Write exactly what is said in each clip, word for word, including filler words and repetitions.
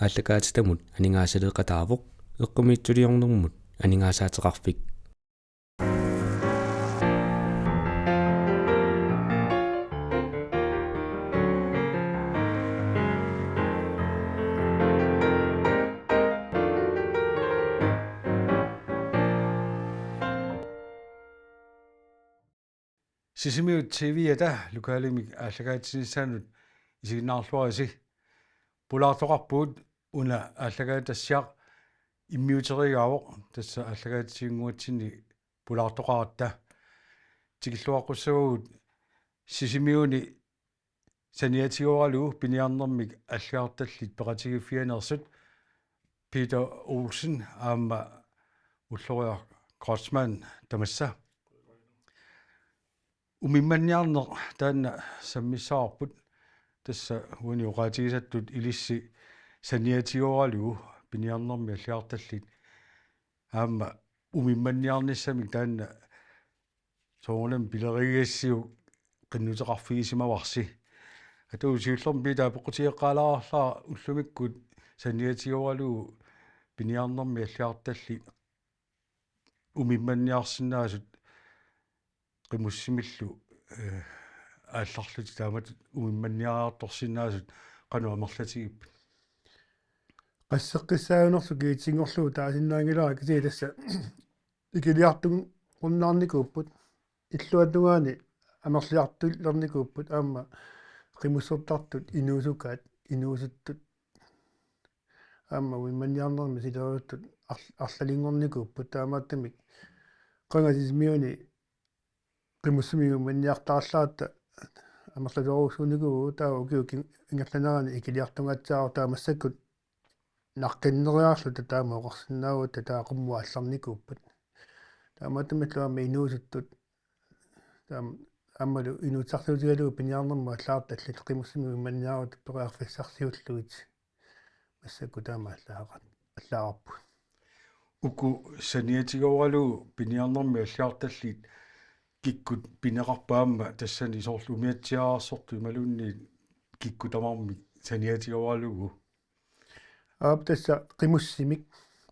aallakaatitamut aningaasaleeqataavoq, eqqumiitsuliornermut aningaasaateqarfik. Sisimiut T V-ata lokalimik aallakaatitsinissaanut isiginnaarluarisi. Pulaartoqarpugut, una aallakaatitassiaq immiuteriigaavoq, tassa aallakaatitsigunnguatsinni pulaartoqaratta. Tikilluaqqussavagut Sisimiuni saniatigooralugu piniarnermik alliartallit peqatigiiffianeersut Peter Olsen aamma Ulloriaq Kreutzmann tamassa. Umimmanniarneq taanna sammissavarput, tassa uani oqaatigisattut ilissi saniatigooralugu piniarnermik alliartallit aamma umimmanniarnissamik taanna soorunami pilerigigassiuk qinnuteqarfigisimavarsi. Atuusiullermi Peter apeqqutigeqqaalaarlara ullumikkut saniatigooralugu piniarnermik alliartallit umimmanniarsinnaasut qimussimillu, eh, aallarlutik taamatut umimmanniariartorsinnaasut qanoq amerlatigipput? Qasseqqissaanersoq kiitsinngorlugu taasinnaanngilara, kisianni tassa ikiliartunnarnikuupput, illuatungaani amerliartulernikuupput, aamma qimussertartut inuusukkaat inuusuttut aamma umimmanniarnermi sileriuttut arl-, arlalinngornikuupput, taamaattumik qanga Sisimiuni qimussimik umimmanniartarallaratta amerlasoorujussuunikuuvugut, taava ukiup ki-, ingerlanerani ikiliartunngatsiarutta massakkut naqqinneriarluta taama oqarsinnaavugut, taava qummut aallarnikuupput. Taamaattumillu aamma inuusuttut taam-, aammalu inuussutissarsiutigalugu piniarnermut alliartallit qimussimik umimmanniartut periarfissarsiullugit massakkut taama allaaqat-, allaavarput. Uku saniatigooralugu piniarnermik alliartallit kikkut pineqarput aamma tassani soorlu umiatsiaararsortut imaluunniit kikkut tamarmik saniatigooralugu? Aap, tassa qimussimik,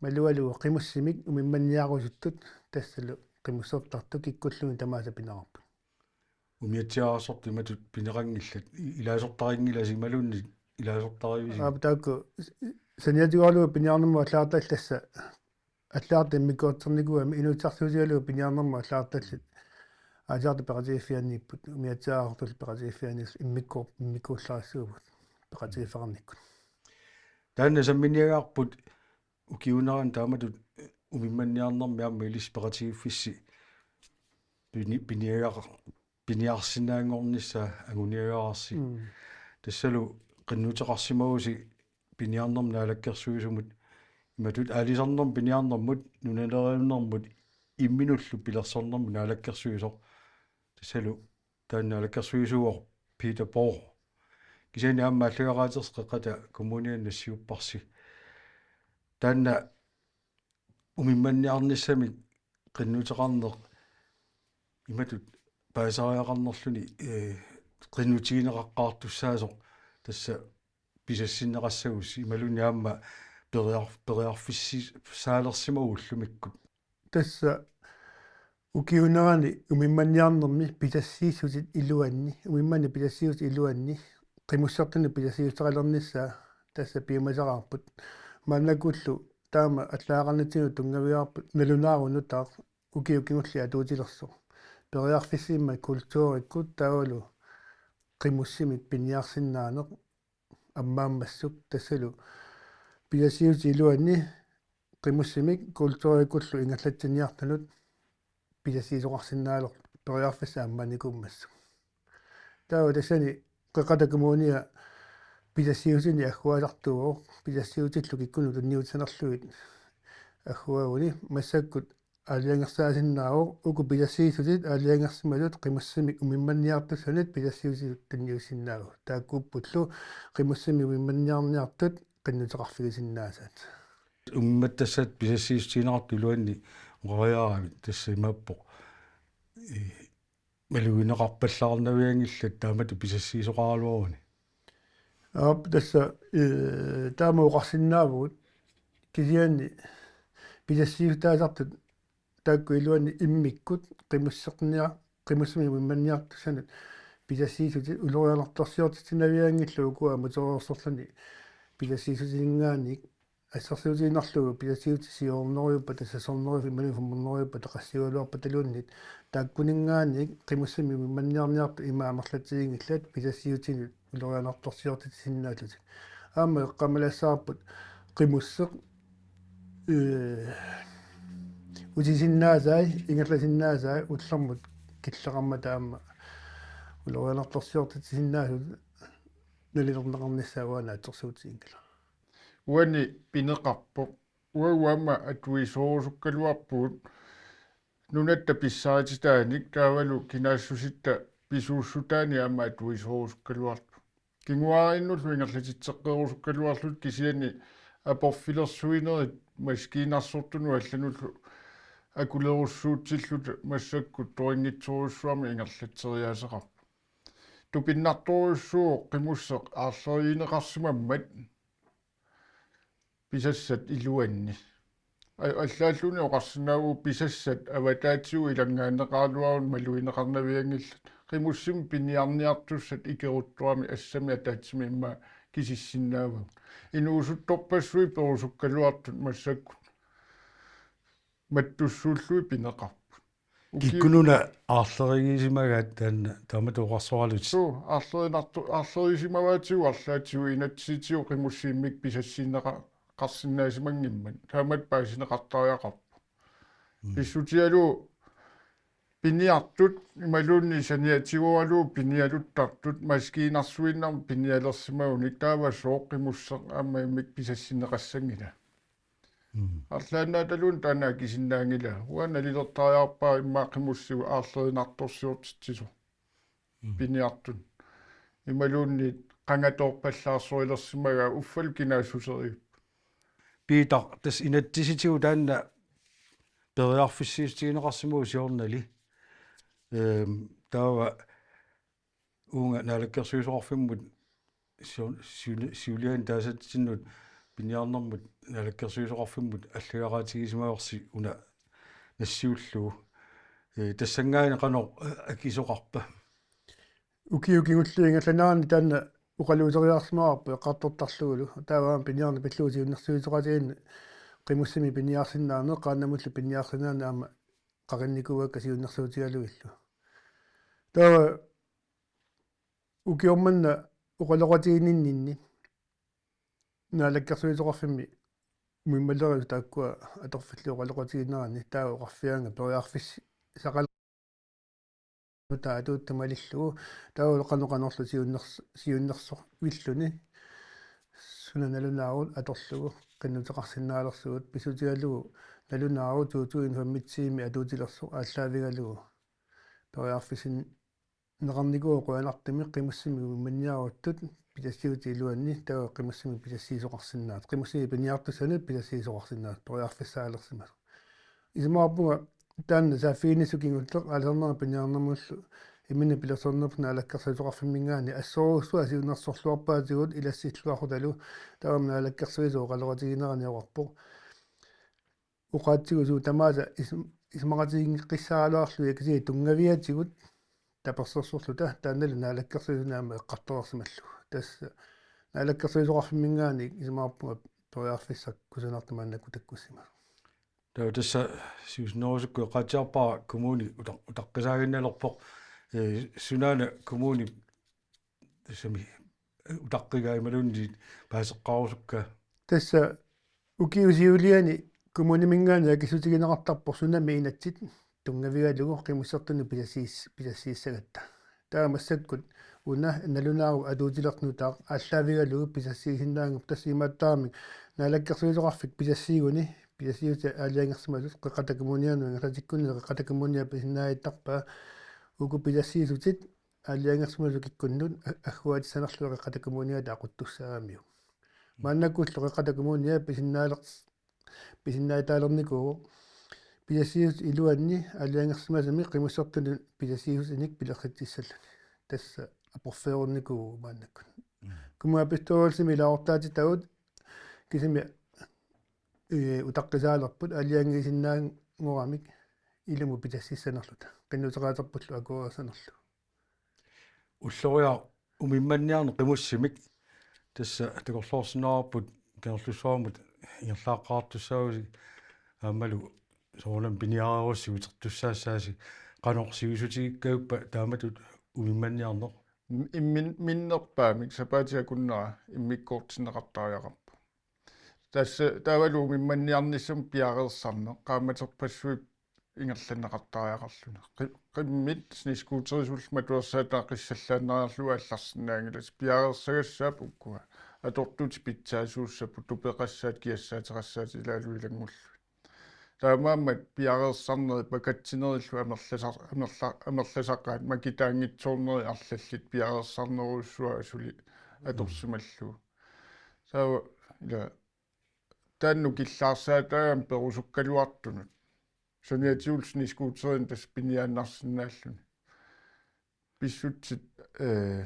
malugalugu qimussimik umimmanniarusuttut, tassalu qimussertartut kikkulluunniit tamaasa pineqarput. Umiatsiaararsortut imatut pineqanngillat, i-, ilaasortarinngilasi imaluunniit ilaasortarivisi? Aap, taakku s-, saniatigooralugu piniarnermut alliartallit tassa alliartut immikkoortiternikuugamik inuussutissarsiutigalugu piniarnermut alliartallit aasiartut peqatigiiffianniipput, umiatsiaarartullu peqatigiiffianniit immikkoor-, immikkuullarissuupput peqatigiiffeqarnikkut. Taanna samminiagaarput ukiuunerani taamatut umimmanniarnermi aamma ilissi peqatigiiffissi pini-, piniagar-, piniarsinnaanngornissaa anguniagaarsi. Mm. Tassalu qinnuteqarsimavusi piniarnermut naalakkersuisumut, imatut aalisarnermut piniarnermut nunalerivinnermut imminullu pilersornermut naalakkersuisoq. Tassalu taanna naalakkersuisuuvoq Peter Borg. Kisianni aamma aallakaatitassaq Qeqqata Kommuniani nassiupparsi. Taanna umimmanniarnissamik qinnuteqarneq imatut paasisariaqarnerluni, eh, qinnutigineqaqqaartussaasoq tassa pisassinneqassagussi imaluunniit aamma periar-, periarfissi-, saalersimagussi ullumikkut. Tassa ukiuunerani umimmanniarnermi pisassiissutit iluanni, umimmannik pisassiissutit iluanni, qimussertanut pisassiissuteqalernissaa tassa piumasaqaarput. Maannakkullu taama allaaqarnitsinnut tunngavigaarput nalunaarut nutaaq ukiut kingulliit atuutilersoq. Periarfissimmat kulturikkut taavalu qimussimik piniarsinnaaneq ammaammassuk, tassalu pisassiissutit iluanni qimussimik kulturikkullu ingerlatsiniartunut pisassiisoqarsinnaalerpoq periarfissaq ammaanikuummassuk. Taava tassani Qeqqata Kommunia pisassiissutinik agguaasartuuvoq, pisassiissutillu kikkunnut tunniutissanerlugit agguaaguni, massakkut aalajangersaasinnaavoq uku pisassiissutit aalajangersimasut qimussimik umimmanniartussanut pisassiissutitut tunniussinnaavugut. Taakkuuppullu qimussimik umimmanniarniartut qinnuteqarfigisinnaasaat. Umimmattassat pisassiissutigineqartut iluanni oqariaramik tassa imaappoq, ii, malugineqarpallaarnavianngillat taamatut pisassiisoqaraluaruni. Aap, tassa, ee, taama oqarsinnaavugut kisianni pisassiissutaasartut taakku iluanni immikkut qimussernia-, qimussimik immanniartussanut pisassiissutit ulorianartorsiortitsinavianngillat ukua motoreersorluni pisassiissutininngaanniit assersuutigiinnarlugu pisassiissutit siornerujuppat, tassa sornerujuppat imaluunniit femhundredeuppat, tassa qassiugaluarpataluunniit taakkuninngaanniit qimussimik immanniarniartut ima amerlatsiginngillat pisassiissutinut ulorianartorsiortitsisinnaallutik. Aamma eqqaamalassavarput qimusseq, ee, usisinnaasai, ingerlasinnaasai ullormut killeqarmata aamma ulorianartorsiortitsisinnaasut nalilerneqarnissaa uanga naatsorsuutiginngilanga. Uani pineqarpoq. Uagut aamma atuisoorusukkaluarpugut nunatta pissarititaanik taavalu kinaassusitta pisuussutaanik aamma atuisoorusukkaluartut. Kinguaariinnullu ingerlatitseqqerusukkaluarlutik kisianni aporfilersuinerit maskiinarsortunut allanullu akulerussuutsilluta massakkut torinngitsorujussuarmik ingerlatseriaaseqarpoq. Tupinnartorujussuuvoq qimusseq aarlerigineqarsimammat pisassat iluanni. A-, allaalluunniit oqarsinnaavugut pisassat avataatigut ilanngaanneqaraluaruni malugineqarnavianngillat. Qimussimik piniarniartussat ikeruttorami assamik ataatsimik immaqa kisissinnaavagut. Inuusuttorpassuit perusukkaluartut massakkut mattussuullugit pineqarput. Ukiu- Kikkuuna aarlerigisimagaat taanna taamatut oqarsoralutit? Suu, aarlerinartu-, aarlerigisimavaatigut arlaatigut inatsisitigut qimussimik pisassiinneqa-, qarsinnaasimanngimmat. Taamatut paasineqartariaqarpoq. Mm. Pissutigalugu piniartut imaluunniit saniatigooralugu pinialuttartut maskiinarsuinnarmik pinialersimagunik taava sooq qimusseq aamma immikkut pisassinneqassanngila. Mm. Arlaannaataluunniit taanna akisinnaanngilaa. Uanga nalilertariaqarpara immaqa qimussigut aarlerinartorsiortitsisoq. Mm. Piniartut. Imaluunniit qangatoorpallaarsoreersimagaa uffalu kinaassuserivipput. Piitaq, tassa inatsisitigut taanna periarfissiissutigineqarsimavoq siornali. Ehm, taava uunga naalakkersuisoqarfimmut siu-, siuli-, siuliani taasatsinnut piniarnermut naalakkersuisoqarfimmut allagaqaatigisimavarsi una nassiullugu. Ee, tassanngaanniit qanoq, ee, akisoqarpa? Ukiut kingulliit ingerlaneranni taanna oqaluuseriarsimavarput eqqartortarlugulu. Taava aamma piniarneq pillugu siunnersuisoqatigiinneq qimussimik piniarsinnaaneq, qaannamullu piniarsinnaaneq aamma qaqinnikuuakka siunnersuutigalugillu. Taava ukioq manna oqaloqatiginninninni Naalakkersuisoqarfimmi muimmalerisoq taakkua atorfillit oqaloqatigiinneranni taava oqarfigaanga periarfissaqal- taava atuuttut malillugu taava qanoq qanorlu siunners-, siunnersorvilluni suna nalunaarut atorlugu qinnuteqarsinnaalersugut pissutigalugu nalunaarut to tusind femogtyve atuutilersoq aallaavigalugu periarfissin- neqarnikuuvoq qujanartumik qimussimik immanniaruttut pisassiutit iluanni taava qimussimik pisassiisoqarsinnaasut. Qimussimik piniartussanut pisassiisoqarsinnaasut periarfissaalersimasoq. Isumaqarpunga taanna saaffiginnissaq kingulleq aalisarnermut piniarnermullu imminut pilersornerput naalakkersuisoqarfimminngaanniit assorujussuaq siunnersorluarpaatigut ilassilluarutalu taava naalakkersuisoq oqaloqatiginerani oqarpoq. Oqaatsigusu tamaasa is-, isumaqatigiinngeqqissaaraluarlugit kisianni tunngaviatigut tapersersorluta taannalu naalakkersuisuni aamma eqqartorsimallugu. Tassa naalakkersuisoqarfimminngaanniit isumaqarpunga periarfissaq kusanartumik maannakkut takkussimasoq. Taava tassa siusinnerusukkut eqqaatsiarpara kommuni uta-, utaqqisaaginnalerpoq, ee, sunaana kommuni tassami utaqqigaa imaluunniit paaseqqaarusukka? Tassa ukiup siuliani kommuniminngaanniit akissutigineqartarpoq sunami inatsit tunngavigalugu qimussertunut pisassiis-, pisassiissagatta. Taava massakkut una nalunaarut atuutilersoq nutaaq aallaavigalugu pisassiisinnaanngorpoq tassa imaattarami naalakkersuisoqarfik pisassiiguni pisassiisutit aalajangersimasut Qeqqata Kommunianut ingerlatikkunni Qeqqata Kommunia pisinnaajattarpaa uku pisassiisutit aalajangersimasut kikkunnut a-, agguaatissanerlugu Qeqqata Kommuniata aquttussaagamiuk. Maannakkullu Qeqqata Kommunia pisinnaalers-, pisinnaatitaalernikuuvoq pisassiisutit iluanni aalajangersimasumik qimussertunut pisassiissusinik pilersitsissalluni. Tassa aporfeerunikuuvoq maannakkut. Mm. Kommunalbestyrelsimi ilaasortaatitagut kisimi, ee, utaqqisaalerput aalajangiisinnaanngoramik ilumut pisassissanerluta. Qinnuteqaaterpullu akuerissanerlugu. Ulloriaq, umimmanniarneq qimussimik tassa takorloorsinnaavarput Kangerlussuarmut ingerlaaqqaartussaavusi aammalu soorunami piniarerussiutertussaassaasi, qanoq sivisutigikkajuppa taamatut umimmanniarneq? Immin-, minnerpaamik sapaatip akunnera immikkoortinneqartariaqarpoq. Tassa taavalu umimmanniarnissamut piareersarneq qaammaterpassuit ingerlanneqartariaqarluni. Qi-, qimmit snescooterisullu matuersaataat qissallaannariarlugit aallarsinnaanngilatit, piareersagassaapput ukua. Atortutit pitsaasuussapput, tupeqassaat, kiassaateqassaat ilaalu ilanngullugit. Taamaammat piareersarneri pakatsinerillu amerlasar-, amerla-, amerlasaqaat, makitaanngitsoorneri arlallit piareersarnerujussuaq suli atorsimallugu. Taava ila taanna killaarsaataagami perusukkaluartunut. Saniatigullu snescooterinik tassa piniaannarsinnaalluni. Pissutsit, ee,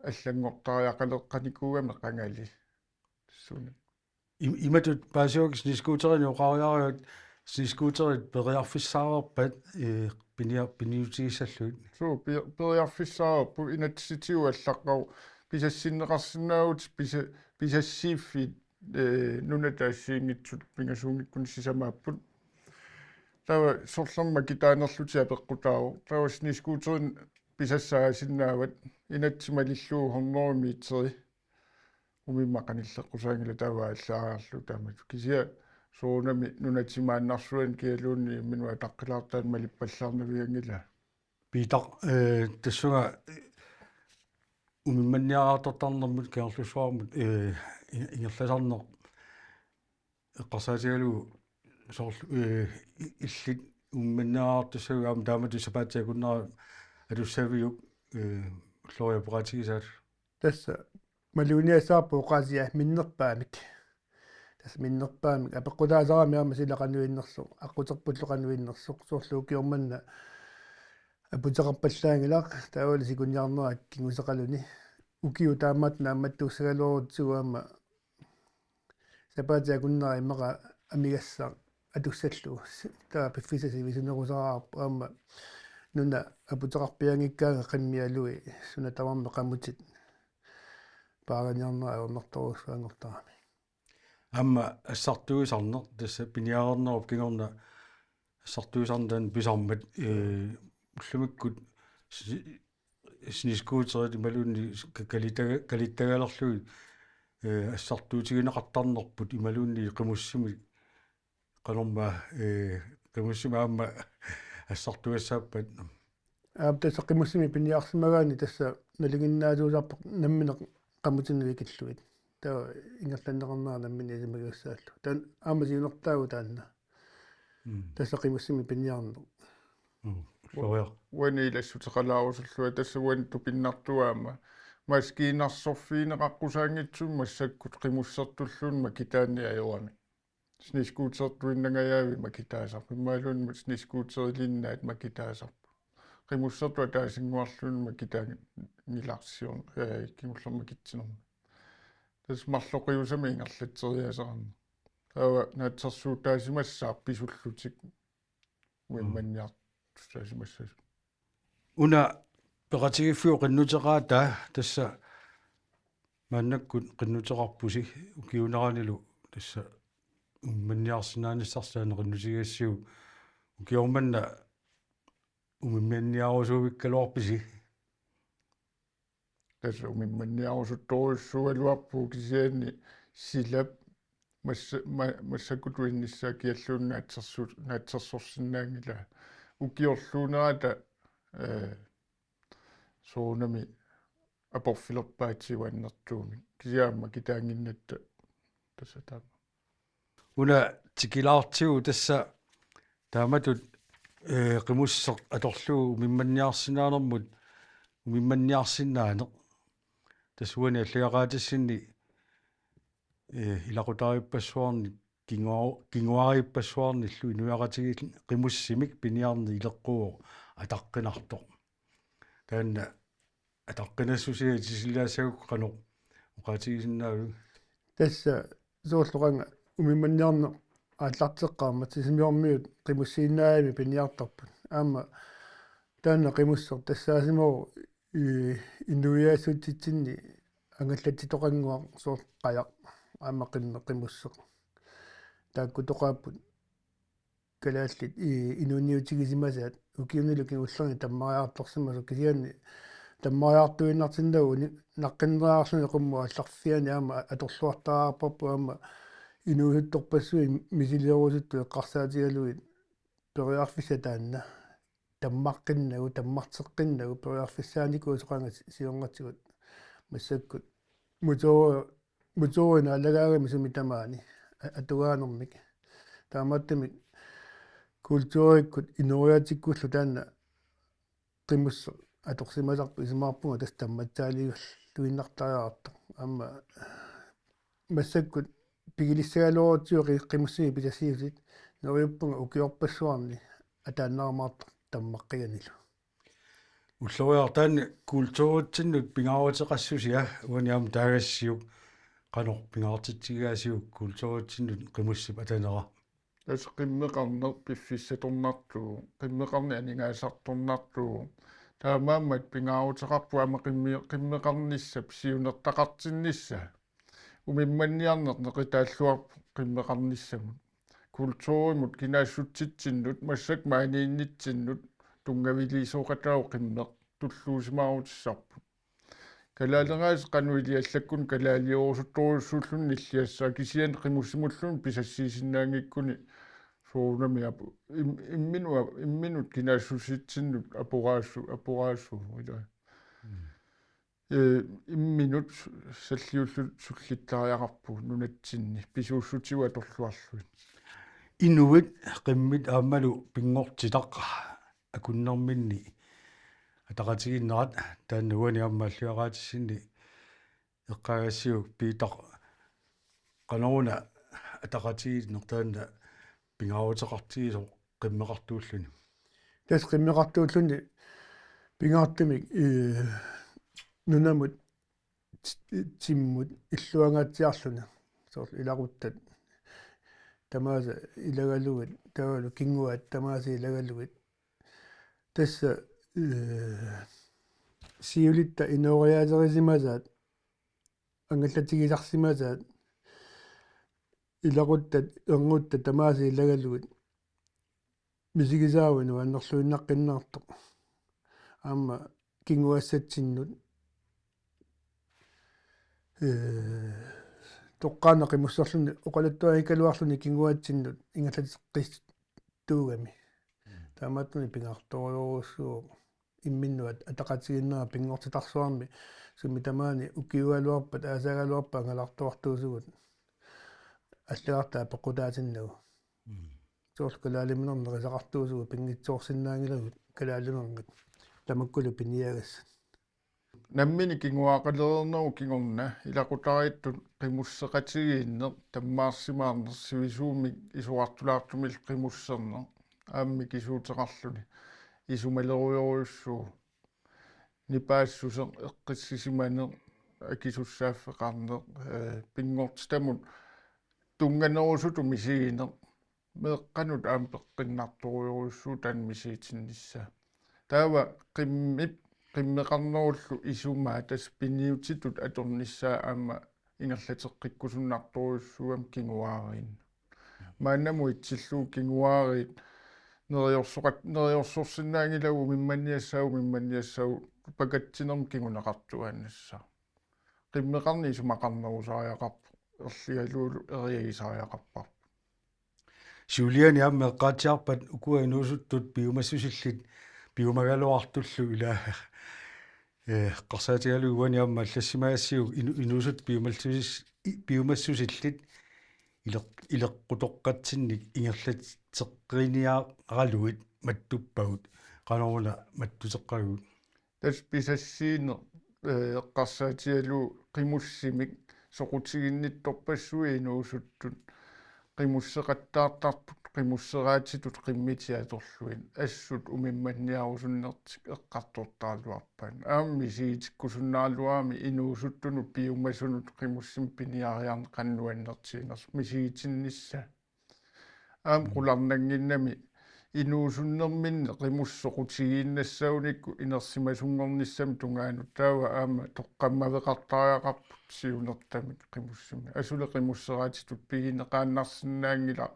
allanngortariaqaleqqanikuugami qangali. Suna. Im-, imatut paasivakkit snescooterinik oqariaruk, snescooterit periarfissaareerpat, ee, pinia-, piniutigissallugit? Suu, pe-, periarfissaareerput, inatsisitigut allaqqavoq pisassinneqarsinnaavutit pisa-, pisassiiffiit, ee, nunat assigiinngitsut pingasuunngikkunik sisamaapput. Taava sorlermik makitaanerlutik apeqqutaavoq. Taava snescooterinik pisassaasinnaavat, inatsit malillugu hundrede meteri. Umimmat qanilleqqusaanngilaq, taava aallaariarlugu taamatut. Kisianni soorunami nunat timaannarsuani kialuunniit imminut ataqqilaartaanni malippallaarnavianngilaa. Piitaq, ee, tassunga, ee, umimmanniaraartartarnermut Kangerlussuarmut, ee, i-, ingerlasarneq eqqarsaatigalugu soorlu, ee, i-, illit umimmanniaraartussavigit aamma taamatut sapaatip akunnera atussaviuk, ee, Ulloriaq, peqatigisaat? Tassa maluginiassavarput oqaasia minnerpaamik. Tassa minnerpaamik apeqqutaasarami aamma sila qanoq innersoq, aqquterpullu qanoq innersoq, soorlu ukioq manna aputeqarpallaanngilaq, taavalu sikunniarnera kinguseqaluni. Ukiut taamaattut naammattuussagaluarutsigu aamma sapaatip akunnera immaqa amigassaq atussallugu. Taava piffissaq sivisunerusaraarpoq aamma nuna aputeqarpiaanngikkaangat qimmialui suna tamarmi qamutit paariniarnerat ajornartorujussuanngortarami. Aamma assartuisarneq, tassa piniareernerup kingorna assartuisarneq taanna pisarmat, ee, ullumikkut si-, snescooterit imaluunniit ka-, kalittaga-, kalittagalerlugit, ee, assartuutigineqartarnerput imaluunniit qimussimik qanormaa, ee, qimussimik aamma assartugassaappat? Aap, tassa qimussimik piniarsimagaanni tassa nalinginnaasuusarpoq nammineq qamutinik ikillugit. Taava ingerlanneqarnera nammineq isumagiussaallugu. Taanna aamma siunertaavugut taanna. Mm. Tassa qimussimik piniarneq. Mm. Ulloriaq. Uani ilassuteqalaarusullunga, tassa uani tupinnartuaama. Maskiinersorfigineqaqqusaanngitsumik massakkut qimussertulluunniit makitaannik ajoramik. Snescootertuinnangajaavit makitaasarput. Imaluunniit snescooterilinnaat makitaasarput. Qimussertut ataasinnguarluunniit makitaanngilarsiorn-, ee, kingullermik makitsinermik. Tassa marloqiusamik ingerlatseriaaseqarneq. Taava naatsorsuutaasimassaaq pisullutik. Mm. Umimmanniartussaasimassasut. Una peqatigiiffiup qinnuteqaataa tassa maannakkut qinnuteqarpusi, ukiuuneranilu tassa umimmanniarsinnaanissarsi taanna qinnutigigassiuk. Ukioq manna umimmanniarusuuvikkaluarpisi? Tassa umimmanniarusuttorujussuugaluarpugut, kisianni silap massa-, ma-, massakkutut innissaa kialluunniit naatsorsu-, naatsorsorsinnaanngilaa. Ukiorluunerata, ee, soorunami aporfilerpaatigut annertuumik. Kisianni aamma makitaannginnatta tassa taama. Una tikilaartigu tassa taamatut, ee, qimusseq atorlugu umimmanniarsinnaanermut, umimmanniarsinnaaneq. Tassa uani allagaqaatissinni, ee, ilaqutariippassuarnik, kinguar-, kinguariippassuarnillu inuiaqatigiit qimussimik piniarneq ileqquvoq ataqqinartoq. Taanna ataqqinassusia itisillaassagukku qanoq oqaatigisinnaaviuk? Tassa soorlu qanga umimmanniarneq aallarteqqaarmat Sisimiormiut qimussiinnaajami piniartarput. Aamma taanna qimusseq tassaasimavoq i-, inuiaatitsitsinni angallatsitoqannguaq soorlu qajaq aamma qimmeq qimusseq. Taakkutoqaapput kalaallit i-, inuuniutigisimasaat ukiunilu kingullerni tammariartorsimasoq kisianni tammariartuinnartinnagu uni-, naqqinnereerluni qummut aallarfiani aamma atorluartariaqarparput aamma inuusuttorpassuit misileerusuttut eqqarsaatigalugit periarfissaq taanna tammaqqinnagu, tammarteqqinnagu periarfissaanikuusoq qanga si-, siornatigut massakkut motor-, motorina alagaagami sumi tamaani a-, atugaanermik. Taamaattumik kulturikkut inooriaatikkullu taanna qimusseq atorsimasarpoq isumaqarpunga tassa tammatsaaliigalluinnartariaqartoq. Aamma massakkut pigilissagaluarutsigu qi-, qimussimik pisassiissutit neriuppunga ukiorpassuarni ataannarumaartoq tammaqqiganilu. Ulloriaq, taanna kulturitsinnut pingaaruteqassusia uani aamma taagassiuk qanoq pingaartitsigigaasiuk kulturitsinnut qimussip atanera? Tassa qimmeqarneq piffissatornarlugu, qimmeqarneq aningaasartornarlugu. Taamaammat pingaaruteqarpoq aamma qimmi-, qimmeqarnissap siunertaqartinnissaa. Umimmanniarneq neqitaalluarpoq qimmeqarnissamut. Kulturimut kinaassutsitsinnut, massakkut maaniinnitsinnut, tunngaviliisoqataavoq qimmeq tulluusimaarutissarput. Kalaaleq aasiit qanoq iliallakkuni kalaaliorusuttorujussuulluni nilliassaaq kisianni qimussimulluni pisassiisinnaanngikkuni soorunami apu-, im-, imminut, imminut kinaassutsitsinnut aporaasu-, aporaasu-, ila. Mm. Ee, imminut su-, salliullutik sullittariaqarpugut nunatsinni pisuussutigut atorluarlugit. Inuit qimmit aammalu pinngortitaq akunnerminni ataqatigiinnerat, taanna uani aamma alliaqaatissinni eqqaagassiuk Piitaq, qanoruna ataqatigiinneq taanna pingaaruteqartigisoq qimmeqartuulluni? Tassa qimmeqartuulluni pingaartumik, ee, nunamut ti-, timmut illuangaatsiarluni. Soorlu ilaquttat tamaasa ilagalugit, taavalu kinguaat tamaasa ilagalugit. Tassa, ee, siulitta inooriaaserisimasaat, angallatigisarsimasaat, ilaquttat, ernguttat tamaasa ilagalugit. Misigisaavinnut annerluinnaqqinnaartoq. Aamma kinguaassatsinnut. Ee, toqqaannaq qimusserluni oqaluttuaanngikkaluarluni kinguaatsinnut ingallateqqittuugami. Mm. Taamaattumik pingaartorujussuuvoq imminnut ataqatigiinnera pinngortitarsuarmi sumi tamaani ukiugaluarpat aasaagaluarpat angalartuartuusugut allagartaa peqqutaatinnagu. Mm. Soorlu kalaaliminernik nerisaqartuusugut pinngitsoorsinnaanngilagut kalaaliminernik tamakkulu piniagassat. Nammineq kinguaaqalereernerup kingorna ilaqutariittut qimusseqatigiinneq, tammaarsimaarneq, sivisuumik isorartulaartumillu qimusserneq aamma mikisuuteqarluni isumalerujorujussuu. Nipaassuseq, eqqissisimaneq, akisussaaffeqarneq, ee, pinngortitamut tunnganerusutut misigineq, meeqqanut aamma peqqinnartorujorujussuuvoq taanna misigitinnissaa. Taava qimmip, qimmeqarnerullu isumaa tassa piniutitut atornissaa aamma ingerlateqqikkusunnartorujussuugami kinguaariinnut. Maannamut itsillugu kinguaariit neriorsoqat-, neriorsorsinnaanngilagut umimmanniassaagut, umimmanniassaagut pakatsinermut kinguneqartuaannassaaq. Qimmeqarneq isumaqarnerusariaqarpoq, erligalugulu eriagisariaqarparput. Siuliani aamma eqqaatsiarpat ukua inuusuttut piumassusillit piumagaluartullu ila, ee, eqqarsaatigalugu uani aamma allassimagassiuk inu-, inuusuttut piumallusis-, i-, piumassusillit ileq-, ileqqutoqqatsinnik ingerlateqqiniaraluit mattuppagut, qanoruna mattuteqqagut? Tassa pisassiineq, ee, eqqarsaatigalugu qimussimik soqutiginnittorpassuit inuusuttut qimusseqattaartarput, qimusseraatitut qimmitit atorlugit assut umimmanniarusunnertik eqqartortaraluarpaat. Aamma misigitikkusunnaaraluarami inuusuttunut piumasunut qimussimik piniariarneq qanoq nuannertiginersoq misigitinnissaa. Aamma qularnannginnami inuusunnerminni qimusseq soqutigiinnassagunikkut inersimasunngornissamut tungaanut taava aamma toqqammaveqartariaqarput siunertamik qimussimik. Asuli qimusseraatitut pigineqaannarsinnaanngilaq,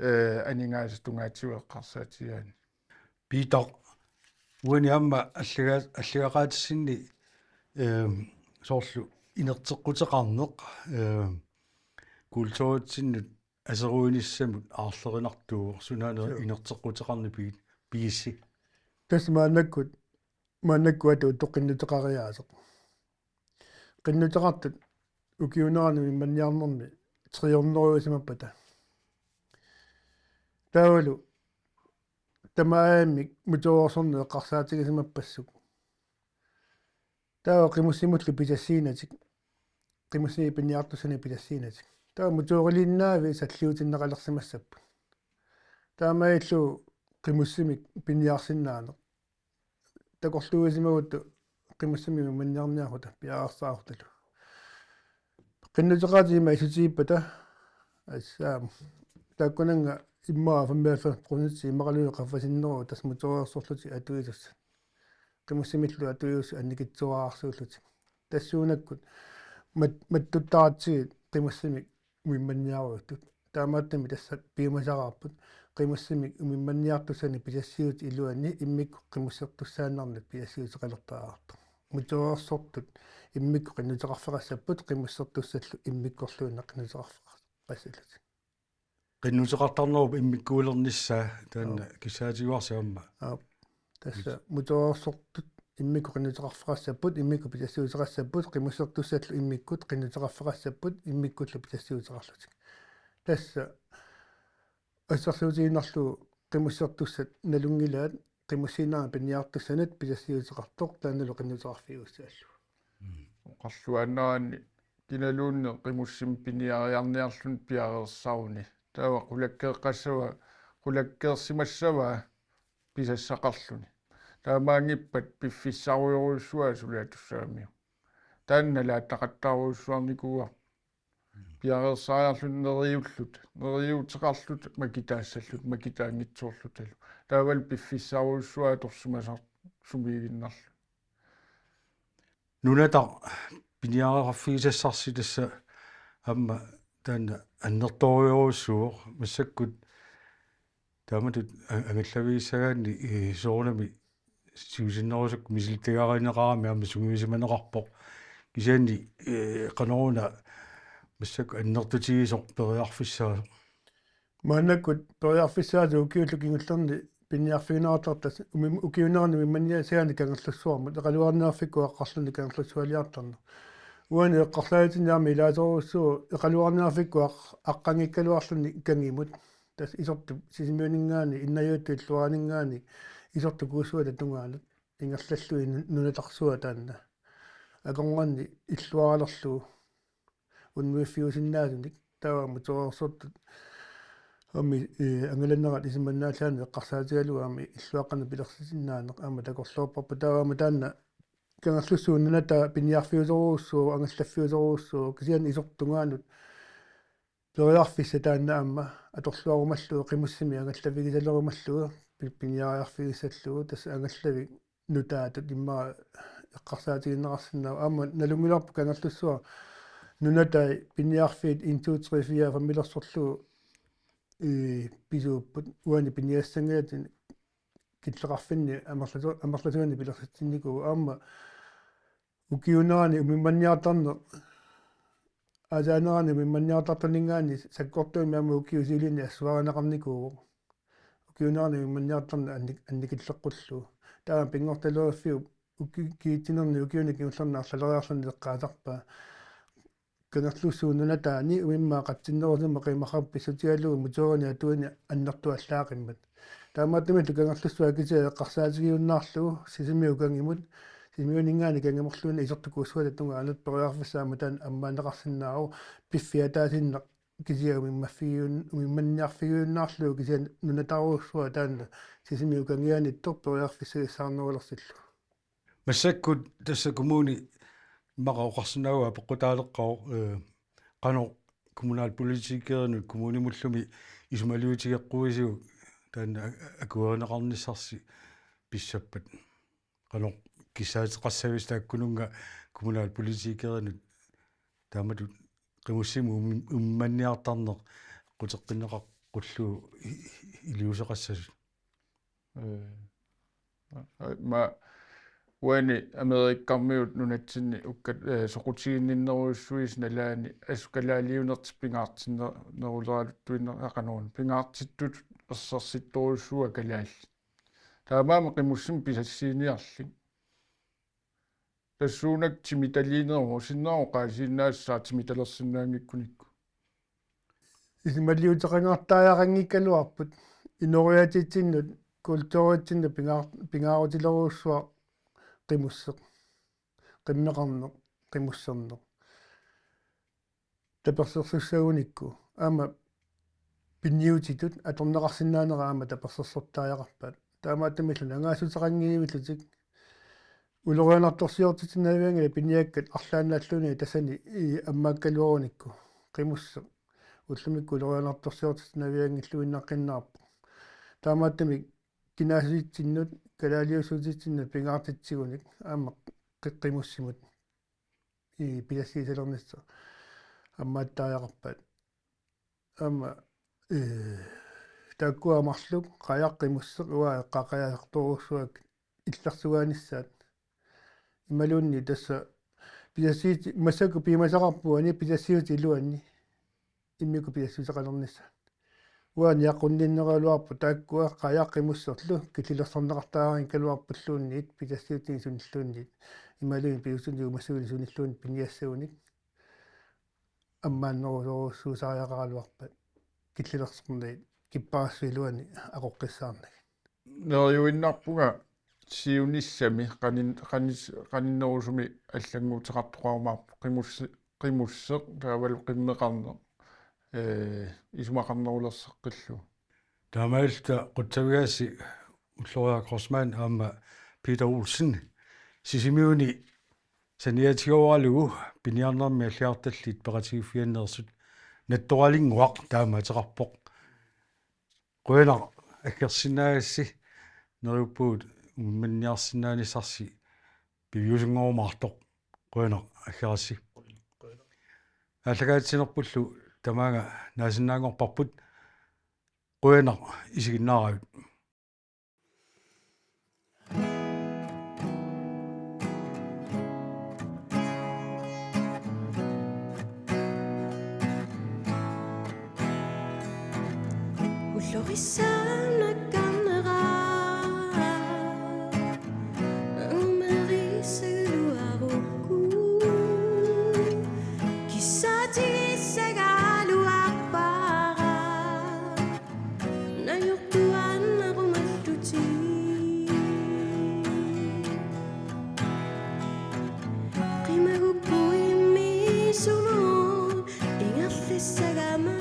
eh, aningaasat tungaatigut eqqarsaatigigaanni. Piitaq, uani aamma allaga-, allagaqaatissinni, ehm, soorlu inerteqquteqarneq, ehm, kulturitsinnut aseruinissamut aarlerinartuuvoq, sunaana Joo. inerteqquteqarneq pigi-, pigissi? Tassa maannakkut, maannakkut atuuttoq qinnuteqariaaseq. Qinnuteqartut ukiuunerani umimmanniarnermi tre hundrede-usimappata. Taavalu tamarmik motoorsorneq eqqarsaatigisimappassuit. Taava qimussimullu pisassiinatik. Qimussimik piniartussanik pisassiinatik. Taava motoorilinnaavik salliutinneqalersimassapput. Taamaalillutik qimussimik piniarsinnaaneq. Takorluuisimagutta qimussimik umimmanniarniarutta piareersaarutalu. Qinnuteqaatit ima issutigippata. Assut. Taakkunannga immaqa femoghalvfems procent immaqaluunniit qaffasinneruvoq tassa motoorsorlutik atuisussat. Qimussimillu atuisussat annikitsuararsuullutik. Tassuunakkut mat-, mattuttaratsigit qimussimik umimmanniarujuttut. Taamaattumik tassa piumasaqarput qimussimik umimmanniartussanik pisassiutit iluanni immikkut qimussertussaannarnut pisassiuteqalertariaqartoq. Motoorsortut immikkut qinnuteqarfeqassapput qimussertussallu immikkorluinnaq qinnuteqarfeqassallutik. Qinnuteqartarnerup immikkuulernissaa taanna Aap. kissaatigaarsi aamma. Aap. Tassa motoorsortut immikkut qinnuteqarfeqassapput, immikkut pisassiuteqassapput, qimussertussallu immikkut qinnuteqarfeqassapput, immikkullu pisassiuteqarlutik. Tassa assersuutigiinnarlugu qimussertussat nalunngilaat, qimussiinermik piniartussanut pisassiuteqartoq taannalu qinnuteqarfigigussaallugu. Oqarluaannaraanni kinaluunniit qimussimik piniariarniarluni piareersaruni. Taava qulakkeeqqassava, qulakkeersimassava pisassaqarluni. Taamaanngippat piffissarujorujussuaq suli atussagamiuk. Taanna nalaattaqattaarujussuarnikuuarput. Piareersariarluta neriulluta, neriuuteqarluta makitaassalluta, makitaanngitsoorlutalu. Taavalu piffissarujussuaq atorsimasarpoq sumiiginnarluni. Nunataq piniareqarfigisassarsi tassa aamma taanna annertoorujorujussuuvoq massakkut taamatut a-, angallavigissagaanni, eh, soorunami siusinnerusukkut misilittagarineqarami aamma sungiusimaneqarpoq. Kisianni, eh, qanoruna massakkut annertutigisoq periarfissaasoq? Maannakkut periarfissaasoq ukiullu kingullerni piniarfigineqartartoq tassa umi-, ukiuunerani umimmanniassagaanni Kangerlussuarmut, Eqalugarniarfikkut Aqqarluni Kangerlussualiartarneq. Uani eqqarsaatigiinni aamma ilaasorujussuuvoq Eqalugarniarfikkut aq-, aqqanngikkaluarluni Kangimut. Tassa isortup Sisimiuninngaanniit, Innajuattut Illuaraninngaanniit, isortup Kuussuata tungaanut, ingerlallugit nu-, nunatarsuaq taanna. Akornanni illuaralerlugu unnuiffiusinnaasunik, taava motoorsortut aamma, eh, angalanerat isumannaallaanni eqqarsaatigalugu aamma illuaqqanut pilersitsisinnaaneq aamma takorloorparput, taava aamma taanna Kangerlussuup nunataa piniarfiusorujussuuvoq, angallaffiusorujussuuvoq, kisianni isortut tungaanut periarfissaq taanna aamma atorluarumallugu, qimussimik angallavigisalerumallugu, pi-, piniariarfigissallugu, tassa angallavik nutaatut immaqa eqqarsaatigineqarsinnaavoq. Aamma nalunngilarput Kangerlussuaq nunatai piniarfiit en, to, tre, fire, fem-ilersorlugu, ii, pisuupput. Uani piniassanngilatit killeqarfinni amerlasu-, amerlasuunik pilersitsinnikuuvoq. Aamma ukiuunerani umimmanniartarneq, aasaanerani umimmanniartartuninngaanniit sakkortuumik aamma ukiup siuliini assuarineqarnikuuvoq. Ukiuunerani umimmanniartarneq annik-, annikilleqqullugu. Taava pinngortitaleriviup uki-, kiitsinerni ukiuni kingullerni arlaleriarluni eqqaasarpaa. Kangerlussuup nunataani umimmaat qatsinnerusumik qimaqqap pissutigalugu motoorinik atuinik annertuallaaqimmat. Taamaattumillu Kangerlussuaq kisiat eqqarsaatigiunnaarlugu Sisimiut Kangimut, Sisimiuninngaanniit Kangimorluunniit isortup Kuussuata tungaanut periarfissaq aamma taanna ammaanneqarsinnaavoq, piffissaq ataasinneq kisianni umimmaffigiun-, umimmanniarfigiunnaarlugu kisianni nunataarujussuaq taanna Sisimiut kangianittoq periarfissagissaarnerulersillugu. Massakkut tassa kommuni immaqa oqarsinnaavat apeqqutaaleqqaarpoq, eh, qanoq kommunalpolitikerinut kommunimullu isumaliutigeqquisiuk taanna a-, akuerineqarnissarsi pissappat. Qanoq kissaateqassavisi taakkununnga kommunalpolitikerinut taamatut qimussimut um-, umimmanniartarneq quteqqinneqaqqullugu i-, i-, iliuuseqassasut. Eh, ma uani Amerikkarmiut nunatsinni ukkat, eh, soqutiginninnerujussuisa nalaani assut kalaaliunertik pingaartinneruleraluttuinnarneq aqanuun pingaartittut ersersittorujussuuaat kalaallit. Taamaammat qimussimik pisassiiniarlik. Tassuunakkut timitaliineruvoq, sinnera oqaasiinnaassaaq timitalersinnaanngikkunikku. Isumaliuteqanngortariaqanngikkaluarput, inooriaatitsinnut, kulturitsinnut pingaa-, pingaarutilerujussuaq qimusseq. Qimmeqarneq, qimusserneq. Tapersersussagunikku aamma piniutitut atorneqarsinnaanera aamma tapersersortariaqarpaat. Taamaattumillu nangaassuteqanngivillutik ulorianartorsiortitsinavianngilaq piniakkat arlaannaalluunniit tassani i-, ammaakkaluarunikku qimusseq ullumikkut ulorianartorsiortitsinavianngilluinnaqqinnaarpoq. Taamaattumik kinaassutsitsinnut, kalaaliussutsitsinnut pingaartitsigunik aamma qi-, qimussimut i-, pisassiisalernissaq ammaattariaqarpaat. Aamma, eh, taakkua marluk, qajaq qimusseq, uanga eqqaaqajaasartorujussuakka illersugaanissaat. Imaluunniit tassa pisassiit-, massakkut piumasaqarpugut uani pisassiutit iluanni. Immikkut pisassiuteqalernissaat. Uanga niaqqunninnerugaluarpoq taakkua qajaq qimusserlu killilersorneqartariaqanngikkaluarpulluunniit pisassiutinut sunilluunniit. Imaluunniit piumassuit uumasuilu sunilluunniit piniassagunik. Ammaannerusorujussuusariaqaraluarpat killilersorniit kipparassuit iluanni aqoqqissaarnagit. Neriuinnarpunga siunissami qanin-, qanis-, qaninnerusumi allannguuteqartoqarumaarpoq qimussi-, qimusseq taavalu qimmeqarneq, eh, isumaqarnerulerseqqillugu. Taamaalilluta qutsavigaassi Ulloriaq Kreutzmann aamma Peter Olsen Sisimiuni saniatigooralugu piniarnermi alliartallit peqatigiiffianneersut Nattoralinnguaq taama ateqarpoq. Qujanaq aggersinnaagassi, neriuppugut umimmanniarsinnaanissarsi piviusanngorumaartoq. Qujanaq aggerassi. Aallakaatitsinerpullu tamaanga naasinnaanngorparput. Qujanaq isiginnaaravit. Ullorissannakkarnera, umerisagaluarukku, kissaatigissagaluarpara. Najortuaannarumallutigu. Qimagukku immiusunut ingerlassagama.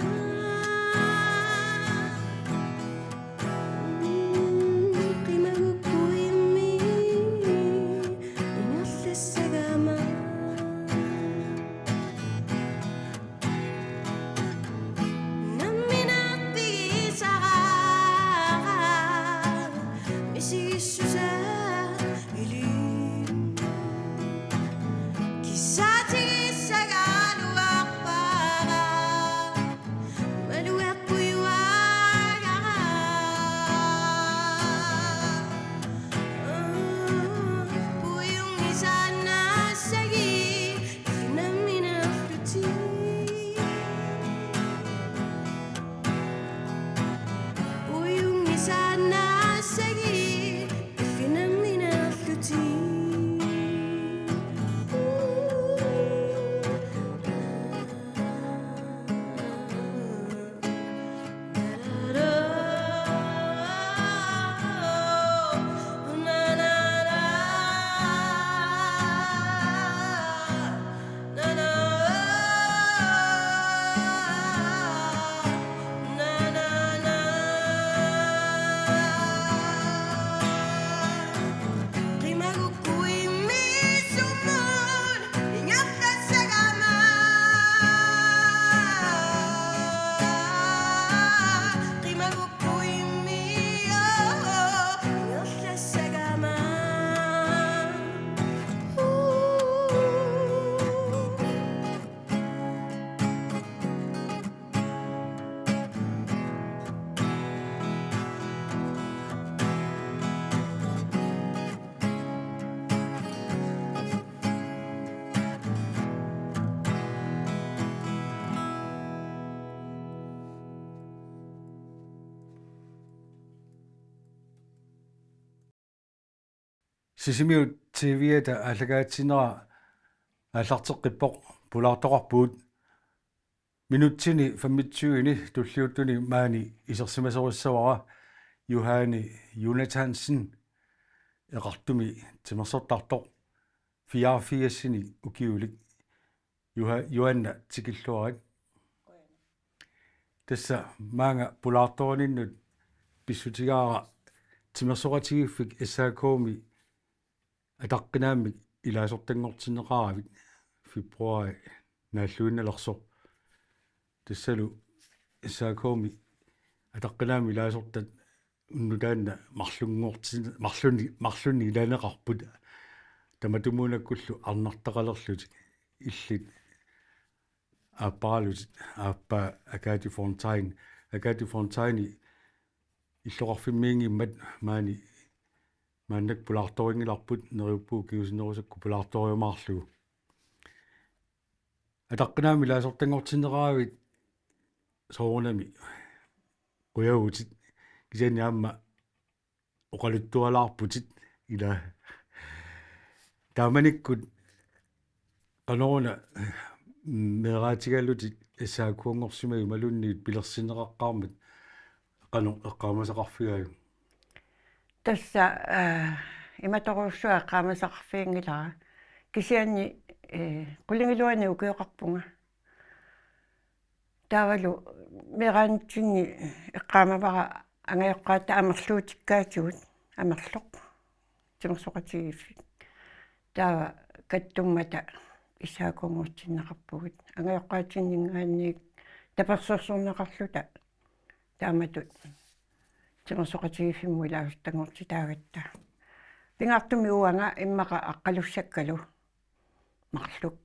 Sisimiut T V-ata aallakaatitsinera aallarteqqippoq, pulaartoqarpugut. Minutsini femogtyveni tulliuttuni maani isersimasorissavara Juhani Jonathansen, Eqartumi timersortartoq, fireogfirsini ukiulik. Juha-, Juhanna, tikilluarit. Tassa maanga pulaartorininnut pissutigaara timersoqatigiiffik S A K-mi ataqqinaammik ilaasortanngortinneqaravit februaari naalluinnalersoq. Tassalu S A K-mi ataqqinaammik ilaasortat unnuk taanna marlunngortin-, marlunni-, marlunnik ilaaneqarput. Tamatumuunakkullu arnartaqalerlutik, illit aapparalutit, aappaa Agathe Fontain. Agathe Fontaini illoqarfimmiinngimmat maani, maannakkut pulaartorinngilarput, neriuppunga kingusinnerusukkut pulaartoriumaarlugu. Ataqqinaammik ilaasortanngortinneqaravit soorunami qujavutit, kisianni aamma oqaluttualaarputit ila. Taamanikkut qanoruna meeraatigalutit S A K-nngorsimagit imaluunniit pilersinneqaqqaarmat qanoq eqqaamasaqarfigaajuk? Tassa, eh, imatorujussuaq eqqaamasaqarfiginngilara. Kisianni, eh, qulingiluanik ukioqarpunga. Taavalu meeraanitsinni eqqaamavara angajoqqaata amerluutikkaatigut, amerloq timersoqatigiiffik. Taava kattummata S A K-nngortinneqarpugut. Angajoqqaatinninngaanniit tapersersorneqarluta taamatut timersoqatigiiffimmut ilaasortanngortitaagatta. Pingaartumik uanga immaqa aqqalussakkalu marluk.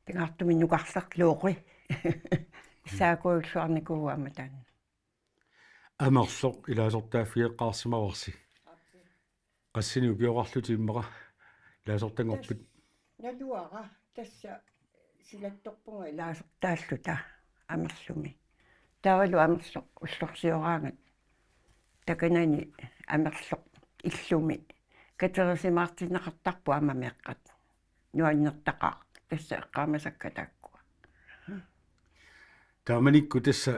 Pingaartumik nukarlerluuqi. S A K-ulluarnikuuvoq aamma taanna. Amerloq ilaasortaaffigeqqaarsimavarsi. Qassinik ukioqarlutit immaqa ilaasortanngorpit? Naluara tassa silattorpunga ilaasortaalluta amerlumi. Taavalu amerloq ullorsioraangat takanani amerloq illumi katerisimaartinneqartarpoq aamma meeqqat. Nuannertaqaaq tassa eqqaamasakka taakkua. Taamanikkut tassa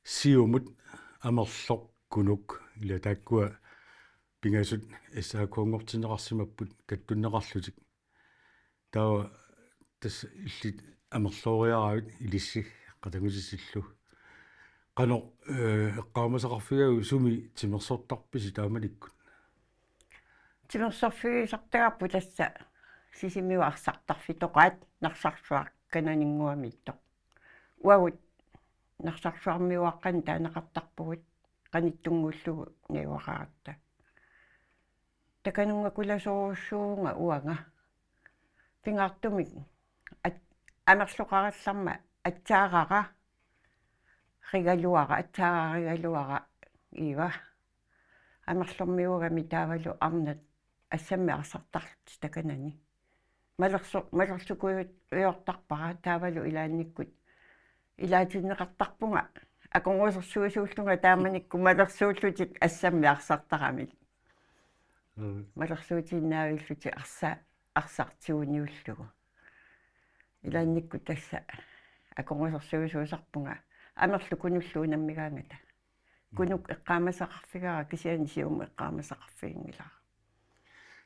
siumut amerloq kunuk ila taakkua pingasut S A K-nngortinneqarsimapput kattunneqarlutik. Taava tassa illit amerlooriaravit ilissi qatanngutissillu. Qanoq, eh, eqqaamasaqarfigaajuk, sumi timersortarpisi taamanikkut? Timersorfigisartagarput tassa Sisimiut arsartarfitoqaat Narsarsuaq kananinnguamiittoq. Uagut Narsarsuarmiuaqqanik taaneqartarpugut qanittunnguullugu najugaqaratta. Takanunnga kulasorujussuuvunga uanga. Pingaartumik at-, amerloqarallarmat atsaarara rigaluara, atsaarara rigaluara iiva. Amerlormiuugami taavalu arnat assammik arsartarlutik takanani. Malerso-, malersukuju-, -juartarpara taavalu ilaannikkut ilaatinneqartarpunga akornusersuisuullunga taamanikkut malersuullutik assammik arsartaramik. Mm. Malersuutiinnaavillutik arsa-, arsaq tiguniullugu. Ilaannikkut tassa akornusersuisuusarpunga amerloq kunullu unammigaangata. Kunuk eqqaamasaqarfigaara kisianni siumut eqqaamasaqarfiginngilara.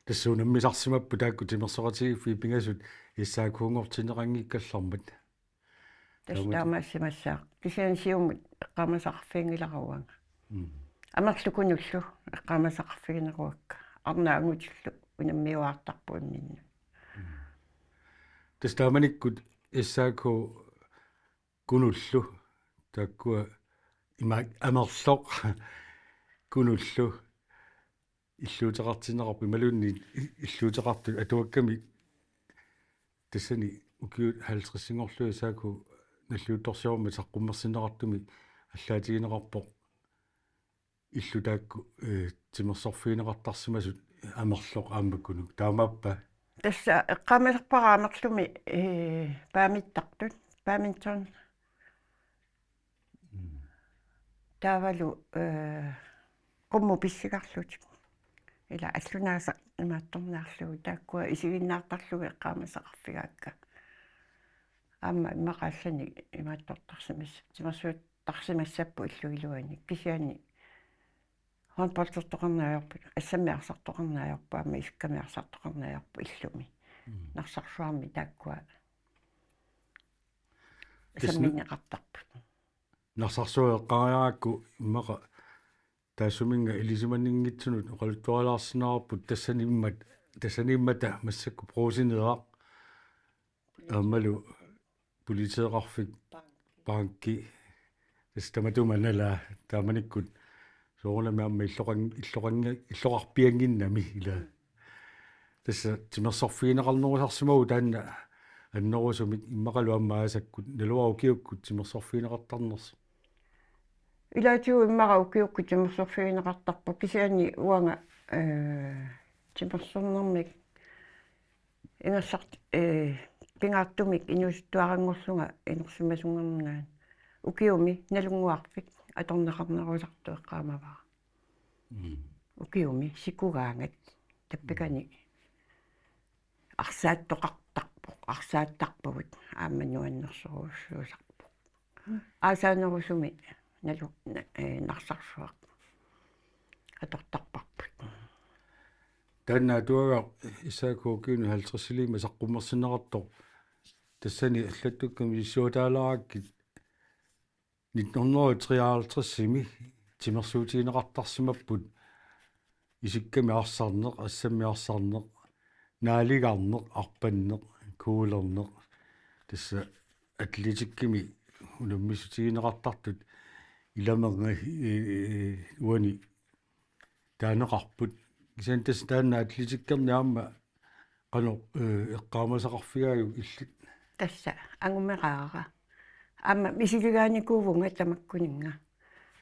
Tassa unammisarsimapput taakku timersoqatigiiffiit pingasut S A K-nngortinneqanngikkallarmat. Tassa taamaassimassaaq. Kisianni siumut eqqaamasaqarfiginngilara uanga. Mm. Amerloq kunullu eqqaamasaqarfigineruakka. Arnat angutillu unammiuaartarput imminnut. Mm. Tassa taamanikkut S A K kunullu, taakkua ima amerloq kunullu illuuteqartinneqarput imaluunniit i-, illuuteqartut atuakkamik tassani ukiut halvtredsinngorlugit S A K nalliuttorsiormat saqqummersinneqartumik allaatigineqarpoq. Illu taakku, eh, timersorfigineqartarsimasut amerloq aamma kunuk. Taamaappa? Tassa eqqaamasarpara amerlumi, eh, paamittartut, badminton. Mm. Taavalu, eh, qummut pissigarlutik. Ila allunaasaq imaattorniarlugu taakkua isiginnaartarlugit eqqaamasaqarfigaakka. Aamma immaqa allanik imaattortarsimas-, timersuuttarsimassapput illup iluani. Kisianni håndboldertoqarneq ajorput, assammik arsartoqarneq ajorput, aamma isikkami arsartoqarneq ajorput illumi. Mm. Narsarsuarmi taakkua Tassa assammineqartarput. Narsarsuaq eqqaariarakku immaqa taassuminnga ilisimaninngitsunut oqaluttualaarsinnaavarput tassaniimmat-, tassaniimmata massakkut Brugsenederaq aammalu politeeqarfik, banki, tassa tamatuma nalaa taamanikkut soorunami aamma illoqan-, illoqanngi-, illoqarpiannginnami ila. Tassa timersorfigineqarnerusarsimavugut taanna annerusumik immaqalu aamma aasakkut naluara ukiukkut timersorfigineqartarnersoq. Ilaatigut immaqa ukiukkut timersorfigineqartarpoq kisianni uanga, eh, timersornermik ingerlart-, eh, pingaartumik inuusuttuaranngorlunga inersimasunngornerani ukiumi Nalunnguarfik atorneqarnerusartoq eqqaamavara. Mm. Ukiumi sikugaangat tappikani arsaattoqartarpoq, arsaattarpugut aamma nuannersorujussuusarpoq. Aasaanerusumik nalu-, na-, eh, narsarsuaq atortarparput. Taanna atuagaq S A K-kkunni halvtredsiliimmik saqqummersinneqartoq tassani allattukkami misissuataalaarakkit nitten hundrede og treoghalvtredsimi timersuutigineqartarsimapput isikkami arsarneq, assammik arsarneq, naaligarneq, arpanneq, kuglerneq. Tassa atletikkimi unammissutigineqartartut ilamerngit, eh, eh, uani taaneqarput. Kisianni tassa taanna atletikkerneq aamma qanoq, eh, eqqaamasaqarfigaajuk illit? Tassa angumeraara. Aamma misiligaanikuuvunga tamakkuninnga.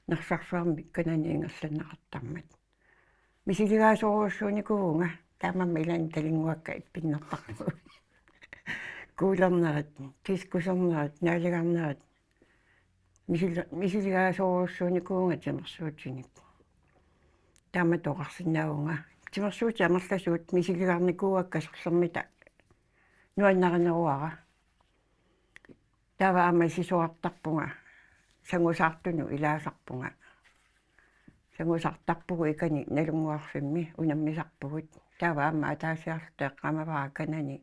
Narsarsuarmi kanani ingerlanneqartarmat. Misiligaasorujussuunikuuvunga taamaammat ilaanni talinguakka ippinnartarpugut. Kuglernerit, diskusernerit, naaligarnerit. Misili-, misiligaasorujussuunikuuvunga timersuutinik. Taamatut oqarsinnaavunga. Timersuutit amerlasuut misiligaarnikuuakka sorlermita nuannarineruara. Taava aamma sisorartarpunga. Sangusaartunut ilaasarpunga. Sangusaartarpugut ikani Nalunnguarfimmi unammisarpugut. Taava aamma ataasiarluta eqqaamavara kanani,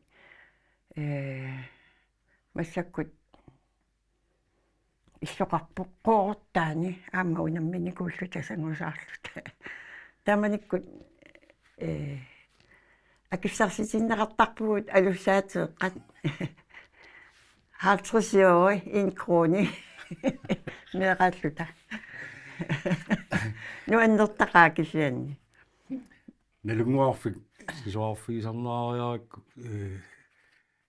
eh, massakkut illoqarpoq Qooruttaani aamma unamminikuulluta sangusaarluta. Taamanikkut, eh, akissarsitinneqartarpugut alussaateeqqat. Halvtreds øre, en krone. Meeraalluta. Nuannertaqaaq kisianni. Nalunnguarfik sisorarfigisarneriarakku, eh,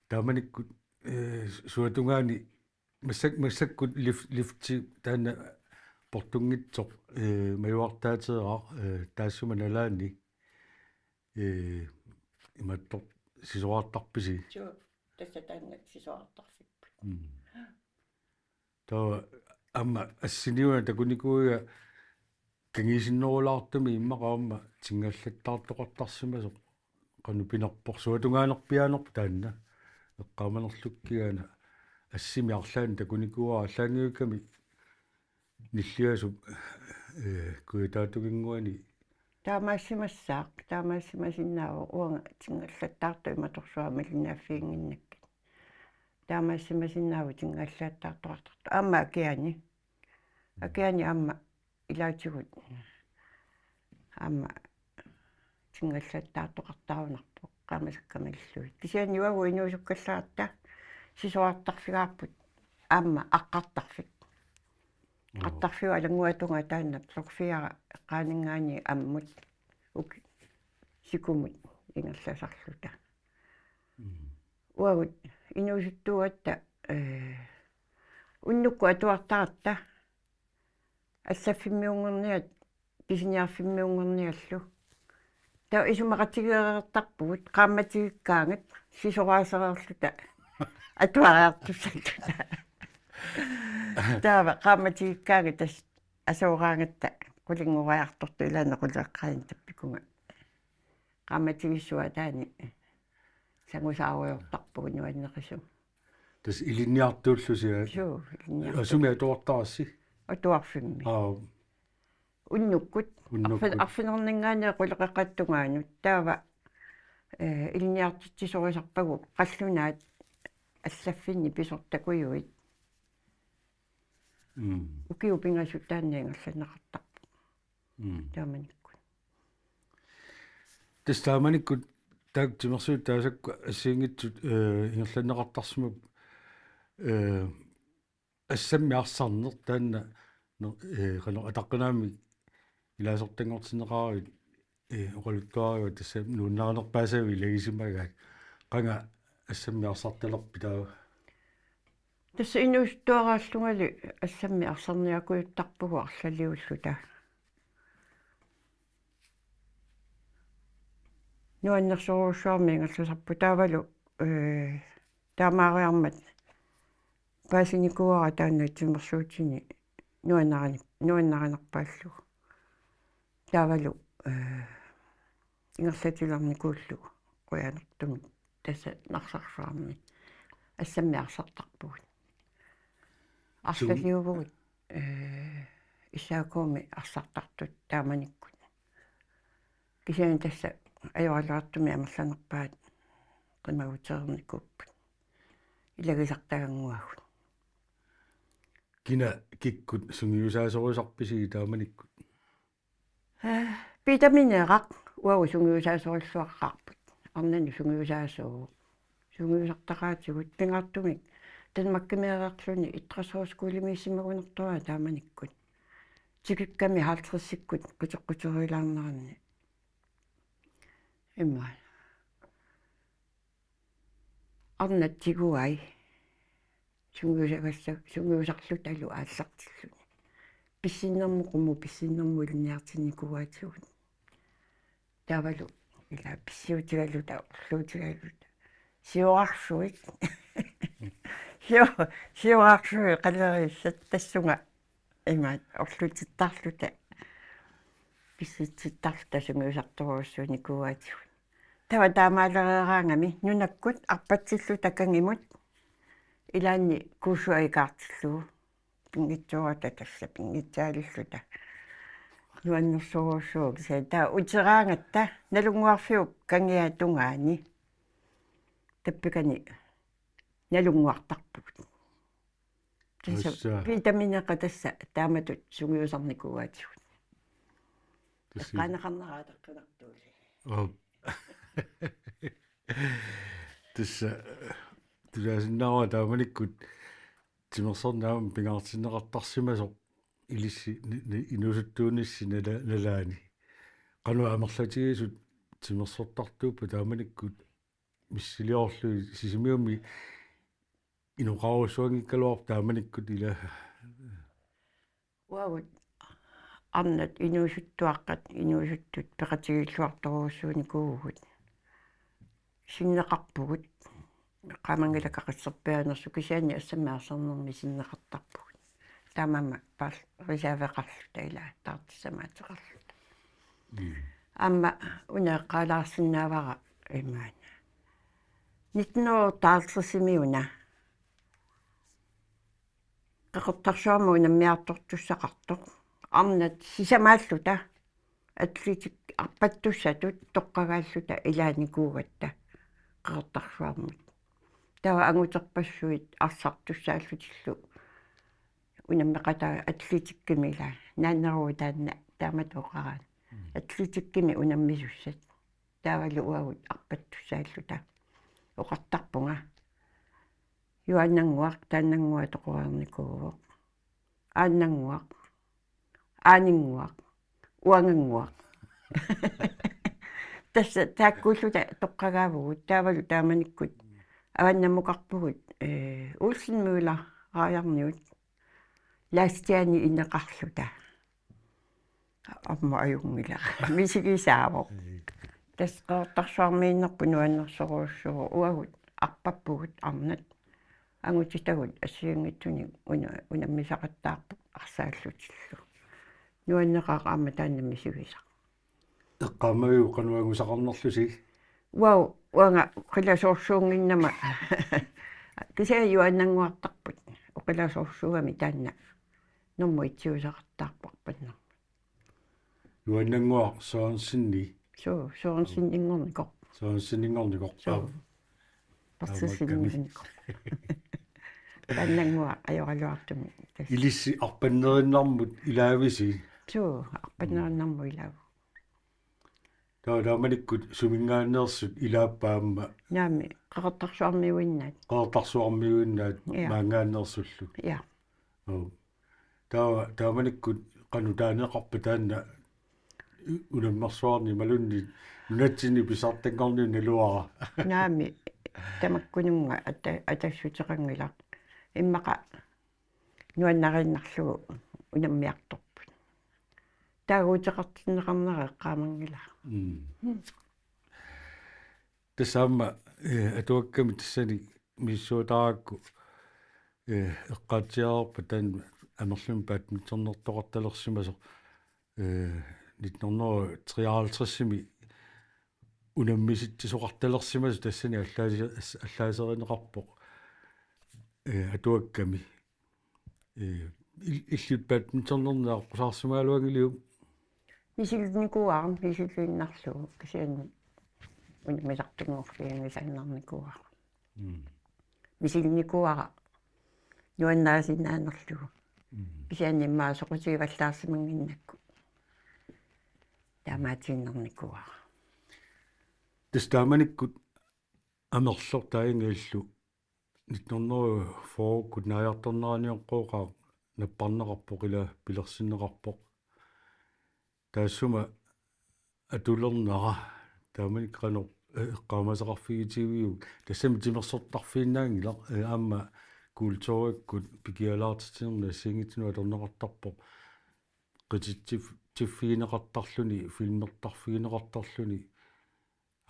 taamanikkut, eh, suatungaani massak-, massakkut lif-, lifti taanna portunngitsoq, eh, majuartaateeraq, eh, taassuma nalaani, eh, imaattoq sisorartarpisi? Suu, tassa taanna sisorartarfipput. Mm. Taava aamma assiniuna takunikuuiga kangiisinnerulaartumik immaqa aamma tinggallattaartoqartarsimasoq qanoq pinerpoq suatungaanerpiaanerpoq taanna eqqaamanerlukkigaana assimi arlaanni takunikuuara allaanngivikkami nilliasup, eh, kujataatukinnguani. Taamaassimassaaq, taamaassimasinnaavoq uanga tinggallattaartoq imatorsuaq malinnaaffiginnginnakkit. Taamaassimasinnaavoq tinggallattaartoqartartoq. Aamma akiani. Akiani aamma ilaatigut. Aamma tinggallattaartoqartarunarpoq. Qaamasakka malillugit. Kisianni uagut inuusukkallaratta sisorartarfigaarput aamma aqqartarfik. Joo. Aqqartarfiup alannguatungaa taanna blok fire eqqaaninngaanniit ammut uki sikumut ingerlasarluta. Mm. Uagut inuusuttuugatta, eh, unnukkut atuartaratta allaffimmiunngorniat pisiniarfimmiunngorniallu. Taava isumaqatigeereertarpugut qaammatigikkaangat sisoraasereerluta atuariartussalluta. Taava qaammatigikkaangat tassa asooraangatta qulinngoriartortut ilaanni quleqqaani tappikunga. Qaammatigissua taanna sangusaarujoortarpugut nuanneqisumik. Tassa ilinniartuullusi, aa? Suu, ilinniartu-. Aa, sumi atuartarassi? Atuarfimmi. Aa. Unnukkut. Unnukkut. Arfi-, arfineq-ningaanniit quleqeqatta tungaanut. Taava, eh, ilinniartitsisorisarpagut qallunaat allaffinni pisortakujuit. Mm. Ukiut pingasut taanna ingerlanneqartarpoq. Mm. Taamanikkut. Tassa taamanikkut taakku timersuut taasakkut assigiinngitsut, eh, ingerlanneqartarsimapput, eh, assammik arsarneq taanna, no, eh, qanoq ataqqinaammik ilaasortanngortinneqaruit, eh, oqaluttuariva tassa nuannarinerpaasavit ilagisimagaat. Qanga assammik arsartalerpit taava? Tassa inuusuttuaraallungali assammik arsarniakujuttarpugut arlaliulluta. Nuannersorujussuarmik ingerlasarput taavalu, eh, taamaariarmat paasinikuuara taanna timersuutini nuannarani-, nuannarinerpaallugu. Taavalu, eh, ingerlatilernikuullugu qujanartumik tassa Narsarsuarmi assammik arsartarpugut. Suu. Arlaliuvugut, eh, S A K-mi arsartartut taamanikkut. Kisianni tassa ajoraluartumik amerlanerpaat qimagutereernikuupput. Ilagisartagannguagut. Kina kikkut sungiusaasorisarpisigit taamanikkut? Eh, Peter Mineeraq uagut sungiusaasorilluaqqaarput. Arnanut sungiusaasuuvoq. Sungiusartaqaatigut pingaartumik Danmarkimiireerluni idrætshøjskolemiissimagunartuaa taamanikkut. Tikikkami halvtredsikkut qiteqquteriilaarneranni. Immaqa. Arnat tiguai. Sungiusagassa-, sungiusarlutalu aallartilluni. Pissinnermut qummut pissinnermut ilinniartinnikuuaatigut. Taavalu ila pissiutigaluta, orluutigaluta. Siorarsuit. Sio-, siorarsuit qaleriissat tassunga imaat orluutittarluta. Pissitsittarluta sungiusartorujussuunikuuaatigut. Taava taamaalereeraangami nunakkut arpatsilluta kangimut ilaanni kuussuaq ikaartillugu. Pinngitsoorata tassa pinngitsaalilluta. Nuannersorujussuuvoq kisianni taava uteraangatta Nalunnguarfiup kangiata tungaani. Tappikani nalunnguartarpugut. Tassa. Tassa. Peter Mineeq tassa taamatut sungiusarnikuuaatigut. Tassa. Eqqaaneqarnera ataqqinartuuli. Aap. Tassa, tusaasinnaavara taamanikkut timersorneq aamma pingaartinneqartarsimasoq ilissi ni-, ni-, inuusuttuunissi nala-, nalaani. Qanoq amerlatigisut timersortartuuppat taamanikkut missiliorlugit Sisimiuni inoqarujussuanngikkaluarpoq taamanikkut ila. Uagut arnat inuusuttuaqqat inuusuttut peqatigilluartorujussuunikuuvugut. Sinneqarpugut. Qaamanngilara qaqisserpiaanersoq kisianni assammik arsarnermi sinneqartarpugut. Taamaammat paar-, reserveqarluta ila taartissamaateqarluta. Mm. Aamma una eqqaalaarsinnaavara imaana. Nitten hundrede og halvtredsimi una Qeqertarsuarmi unammiartortussaqartoq. Arnat sisamaalluta. Atletik-, arpattussatut toqqagaalluta ilaanikuugatta Qeqertarsuarmut. Taava anguterpassuit arsartussaallutillu unammeqataa atletikkimi ila. Naanneruvoq taanna taamatut oqaraanni. Mm. Atletikkimi unammisussat. Taavalu uagut arpattussaalluta. Oqartarpunga. Juaannannguaq, taannannguaq toqoriarnikuuvoq. Aannannguaq, aaninnguaq, uangannguaq. Tassa taakkuulluta toqqagaavugut, taavalu taamanikkut avannammukarpugut, eh, Olsen Møller raajarniut laastiani ineqarluta. Aamma ajunngilaq. Misigisaavoq. Ii. Tassa Qeqertarsuarmiinnerput nuannersorujussuuvoq uagut arpappugut arnat. Angutitagut assigiinngitsunik una-, unammisaqattaarput arsaallutillu. Nuanneqaaq aamma taanna misigisaq. Eqqaamaviuk qanoq angusaqarnerlusi? Uau, uanga oqilasoorsuunnginnama. Kisianni Juaannannguartarput. Oqilasoorsuugami taanna. Normu itsiusaqattaarparpanna. Juaannannguaq Sørensen-i. Suu, Sørensen-inngornikoq. Sørensen-inngornikoq. Suu. Aap. Parsissinninnikoq. Taannannguaq ajoraluartumik. Ilissi arpannerinnarmut ilaavisi? Suu, arpannerinnarmut ilaavugut. Taava taamanikkut suminngaanneersut ilaappa aamma? Naamik, Qeqertarsuarmiuinnaat. Qeqertarsuarmiuinnaat. Ja. Maanngaanneersullu. Ja. Joo. Taava taamanikkut qanoq taaneqarpa taanna unammersuarneq imaluunniit nunatsinni pissartanngorniunnaluara? Naamik, tamakkununnga ata-, atassuteqanngilaq. Immaqa nuannariinnarlugu unammiartorput. Taaguuteqartinneqarnera eqqaamanngilaq. Mm. Mm. Tassa aamma, eh, atuakkami tassani misissuataarakku, eh, eqqaatsiarput taanna Amerlumi badmintonertoqartalersimasoq, eh, nitten hundrede og treoghalvtreds-imi unammisitsisoqartalersimasoq tassani allaasi-, allaaserineqarpoq, eh, atuakkami. Eh, il-, illit badmintonerneq aqqusaarsimagaluanngiliuk? Misilinnikuuara, misiliinnarlugu, kisianni unammisartunngorfiginngisaannarnikuuara. Mm. Misilinnikuuara nuannaasinnaanerlugu. Mm. Kisianni immaqa soqutigivallaarsimannginnakku. Taamaatiinnarnikuuara. Tassa taamanikkut Amerloq taanna illu nitten hundrede og fyrre-kkut naajartorneraniaqqooqaaq napparneqarpoq ila pilersinneqarpoq. Taassuma atulernera taamanikkut qanoq, eh, eqqaamasaqarfigitigiviuk? Tassami timersortarfiinnaanngilaq, eh, aamma kulturikkut pikialaartitsinermi assigiinngitsunut atorneqartarpoq. Qititsif-, -tiffigineqartarluni, filmertarfigineqartarluni.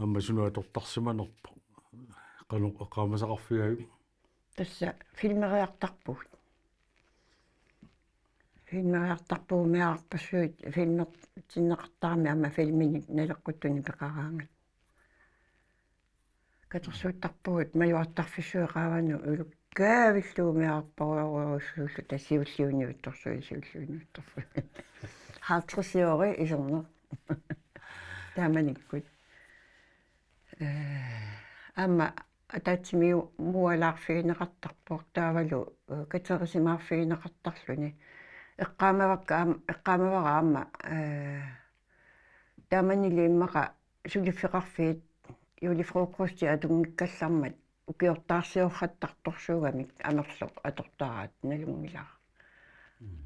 Aamma suna atortarsimanerpoq? Qanoq eqqaamasaqarfigajuk? Tassa filmeriartarpugut. Filmeriartarpugut meerarpassuit filmertinneqartarami aamma filminik naleqquttunik peqaraangat. Katersuuttarpugut majuartarfissuit qaavanut ulukkavillugu meerarparujorujuussuulluta siulliunniuttorsuit siulliunniuttorsuit. Halvtreds-iuvoq iserneq. Taamanikkut. Eh, aamma ataatsimiuualaarfigineqartarpoq taavalu, eh, katerisimaarfigineqartarluni. Eqqaamavakka aam-, eqqaamavara aamma, eh, taamanili immaqa suliffeqarfiit julefrokosti atunngikkallarmat ukiortaarsiorrattartorsuugamik Amerloq atortaraat nalunngilara. Mm.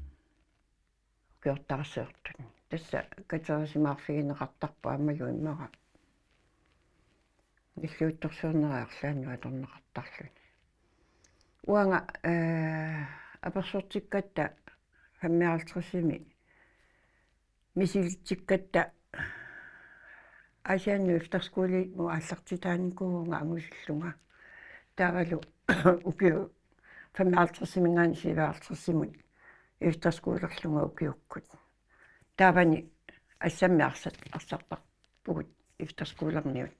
Ukiortaarsiortut. Tassa katerisimaarfigineqartarpoq aammalu immaqa. Nalliuttorsiornera arlaannut atorneqartarluni. Uanga, eh, apersortikkatta femoghalvtreds-imi misilitsikkatta Aasiannut efterskolimut aallartitaanikuuvunga angusillunga. Taavalu ukiut femoghalvtreds-iminngaanniit syvoghalvtreds-imut efterskolerlunga ukiukkut. Taavani assammi arsat-, arsartarpugut efterskolermiut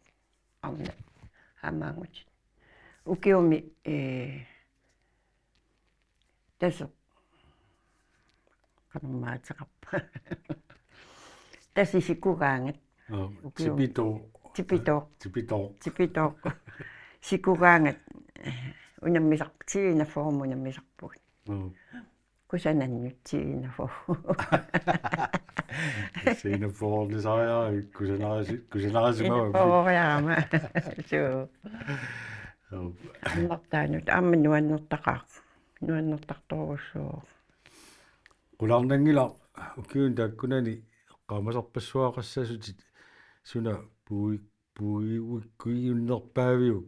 arnat aamma angutit. Ukiumi, eh, tassa qanormaa ateqarpa. Tassa sikugaangat. Joo, ukiumi. Tipitooq. Tipitooq. Tipitooq. Tipitooq. Sikugaangat, eh, unammisarp-, ti enogfyrre unammisarpugut. Joo. Kusanannut ti enogfyrre. Ti enogfyrre-nisariaravit, kusanarisi-, kusanarisimavit. Enogfyrre-riarama. Suu. Joo. Annertaanut aamma nuannertaqaaq. Nuannertartorujussuuvoq. Qularnanngilaq ukiuni taakkunani eqqaamasarpassuaqassasutit suna puui-, puuikkujunnerpaaviuk?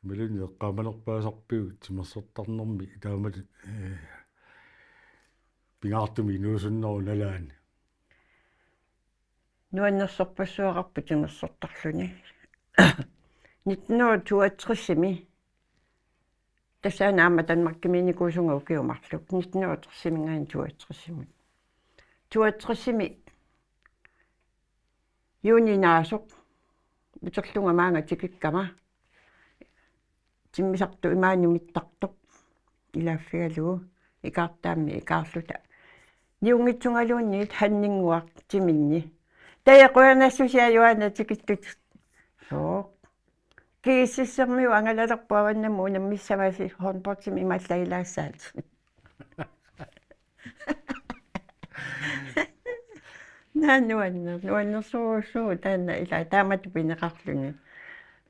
Imaluunniit eqqaamanerpaasarpiuk timersortarnermi taamatut, eh, pingaartumik inuusunnerup nalaani? Nuannersorpassuaqarpoq timersortarluni. Nitten hundrede toogtres-imi. Tassaana aamma Danmarkimiinnikuusunga ukiut marluk. Nitten hundrede tres-iminngaanniit toogtres-imut. Toogtres-imi Juuninaasoq uterlunga maanga tikikkama. Timmisartoq imaanut mittartoq ilaaffigalugu ikaartaammi ikaarluta. Niunngitsungaluunniit hanninnguaq timinni. Taja qujanassusia Juaana tikittutut. Sooq. G S S-ermiut angalalerput avannamut unammissavasi håndboldsimi imaallaat ilaassaat. Naa nuanner-, nuannersorujussuuvoq taanna ilaa taamatut pineqarluni.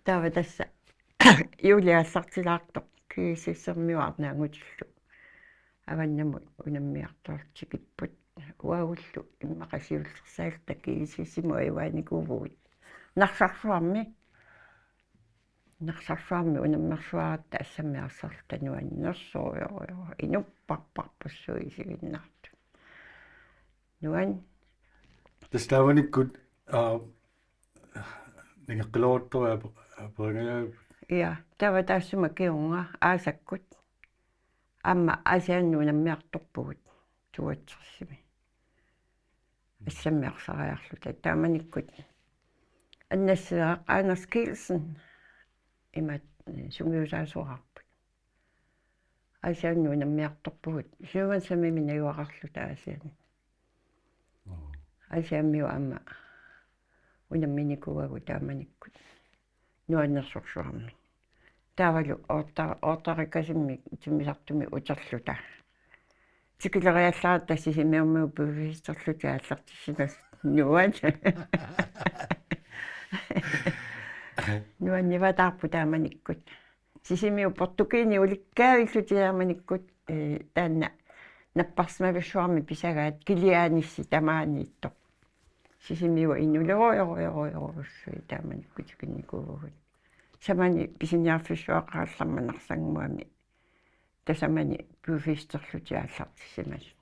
Taava tassa juuliaallartilaartoq G S S-ermiut arnat angutillu. Avannamut unammiartortikipput. Uagullu immaqa siullersaalluta G S S-imut ajugaanikuuvugut. Narsarsuarmi. Narsarsuarmi unammersuaratta assammiarsarluta nuannersorujussuuvoq inupparparpassuit isiginnaartut. Nuan. Tassa taamanikkut, aa, nangeqqileruttoruit ape-, aperingajaavippat? Ja, taava taassuma kingorna aasakkut. Aamma Aasiannut unammiartorpugut toogtresimi. Assammiarsariarluta taamanikkut. Annassiaq Anders Kielsen imaat, eh, sungiusaasoraarput. Aasiannut unammiartorpugut. Syvoghalvfemsimi najugaqarluta Aasianni. Aasiammiut aamma unamminikuuagut taamanikkut. Nuannersorsuarmik. Taavalu oorta-, oortarikasimmik timmisartumik uterluta. Tikileriallarluta Sisimiormiut puiuffisiterlutik aallartissimasut nuan-. Nuannivaataarput taamanikkut. Sisimiut portugiisit ulikkaavillutik taamanikkut, eh, taanna napparsimavissuarmik pisagaat Kilianissi tamaaniittoq. Sisimiut inulerujorujorujorujussuit taamanikkut tikinnikuuvugut. Samani pisiniarfissuaqarallarmat Narsannguami. Tasamani puiuffisiterlutik aallartissimasut.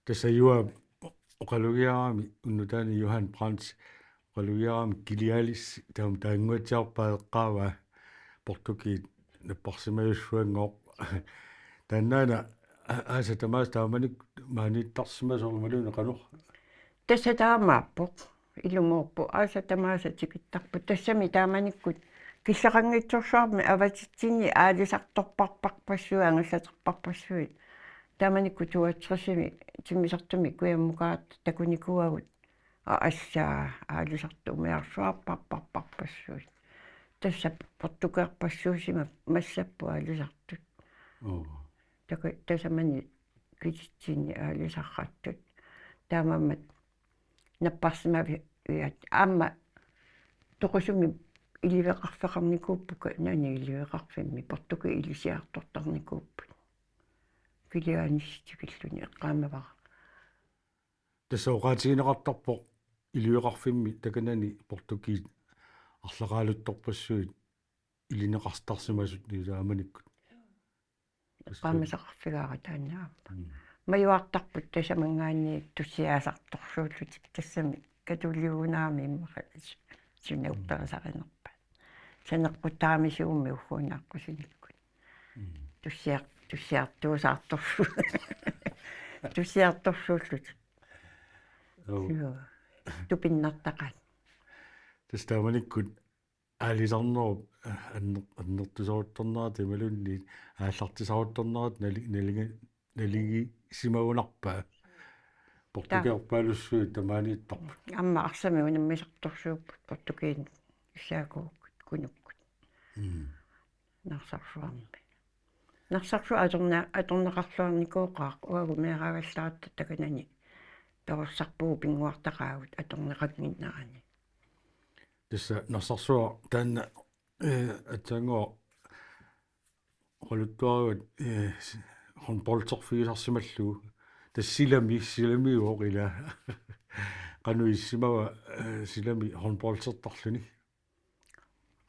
Tassa Juaap oqalugiarami unnuk taanna Johan Brandt oqalugiarami Kilialis taama taannguatsiarpaa eqqaavaa portugiisit napparsimajussuanngooq. Taannaana a-, aasat tamaasa taamanikkut maaniittarsimasoq imaluunniit qanoq? Tassa taamaappoq. Ilumoorpoq aasat tamaasa tikittarput. Tassami taamanikkut killeqanngitsorsuarmik avatitsinni aalisartorparparpassuit, angallaterparpassuit. Taamanikkut toogtresimi timmisartumi kujammukaat takunikuuagut. Aa, assaa, aalisartut umiarsuarparparparpassuit. Tassa portugerpassuusima massapput aalisartut. Oo. Taka-, tasamani kititsinni aalisartut. Taamaammat napparsimaviat aamma toqusumik iliveqarfeqarnikuupput, nani iliveqarfimmi portugiisit ilisiartortarnikuupput. Kilianissi tikilluni eqqaamavara. Tassa oqaatigineqartarpoq iliveqarfimmi takanani portugiisit arlaqaaluttorpassuit ilineqartarsimasut taamanikkut. Eqqaamasaqarfigaara taanna aamma. Mm. Majuartarput tasamanngaanniit tussiaasartorsuullutik tassami katuliugunarami immaqa s-, suna Mm. upperisarinerpaat. Saneqquttarami suummi ugguuna aqqusinikkut. Mm. Tussiar-, tussiartuusaartorsu-, tussiartorsuullutik. Joo. Joo. Tupinnartaqaat. Tassa taamanikkut aalisarnerup, eh, anner-, annertusaruttornerata imaluunniit aallartisaruttornerata nali-, nalingi-, nalingisimagunarpaa. Portugiisit paalussuit tamaaniittarput. Aamma arsamik unammisartorsuupput portugiisit S A K-kkut, Kunukkut. Mm. Narsarsuarmi. Narsarsuaq atorna-, atorneqarluarnikuuqaaq uagut meeraagallaratta takanani. Torussarpugut pinnguartaqaagut atorneqannginnerani. Tassa Narsarsuaq taanna, eh, aatsaannguaq oqaluttuarivat, eh, s-, håndbolderfigisarsimallugu. Tassa silami, silamiuvoq ilaa. Qanoq issimava, eh, silami håndboldertarluni?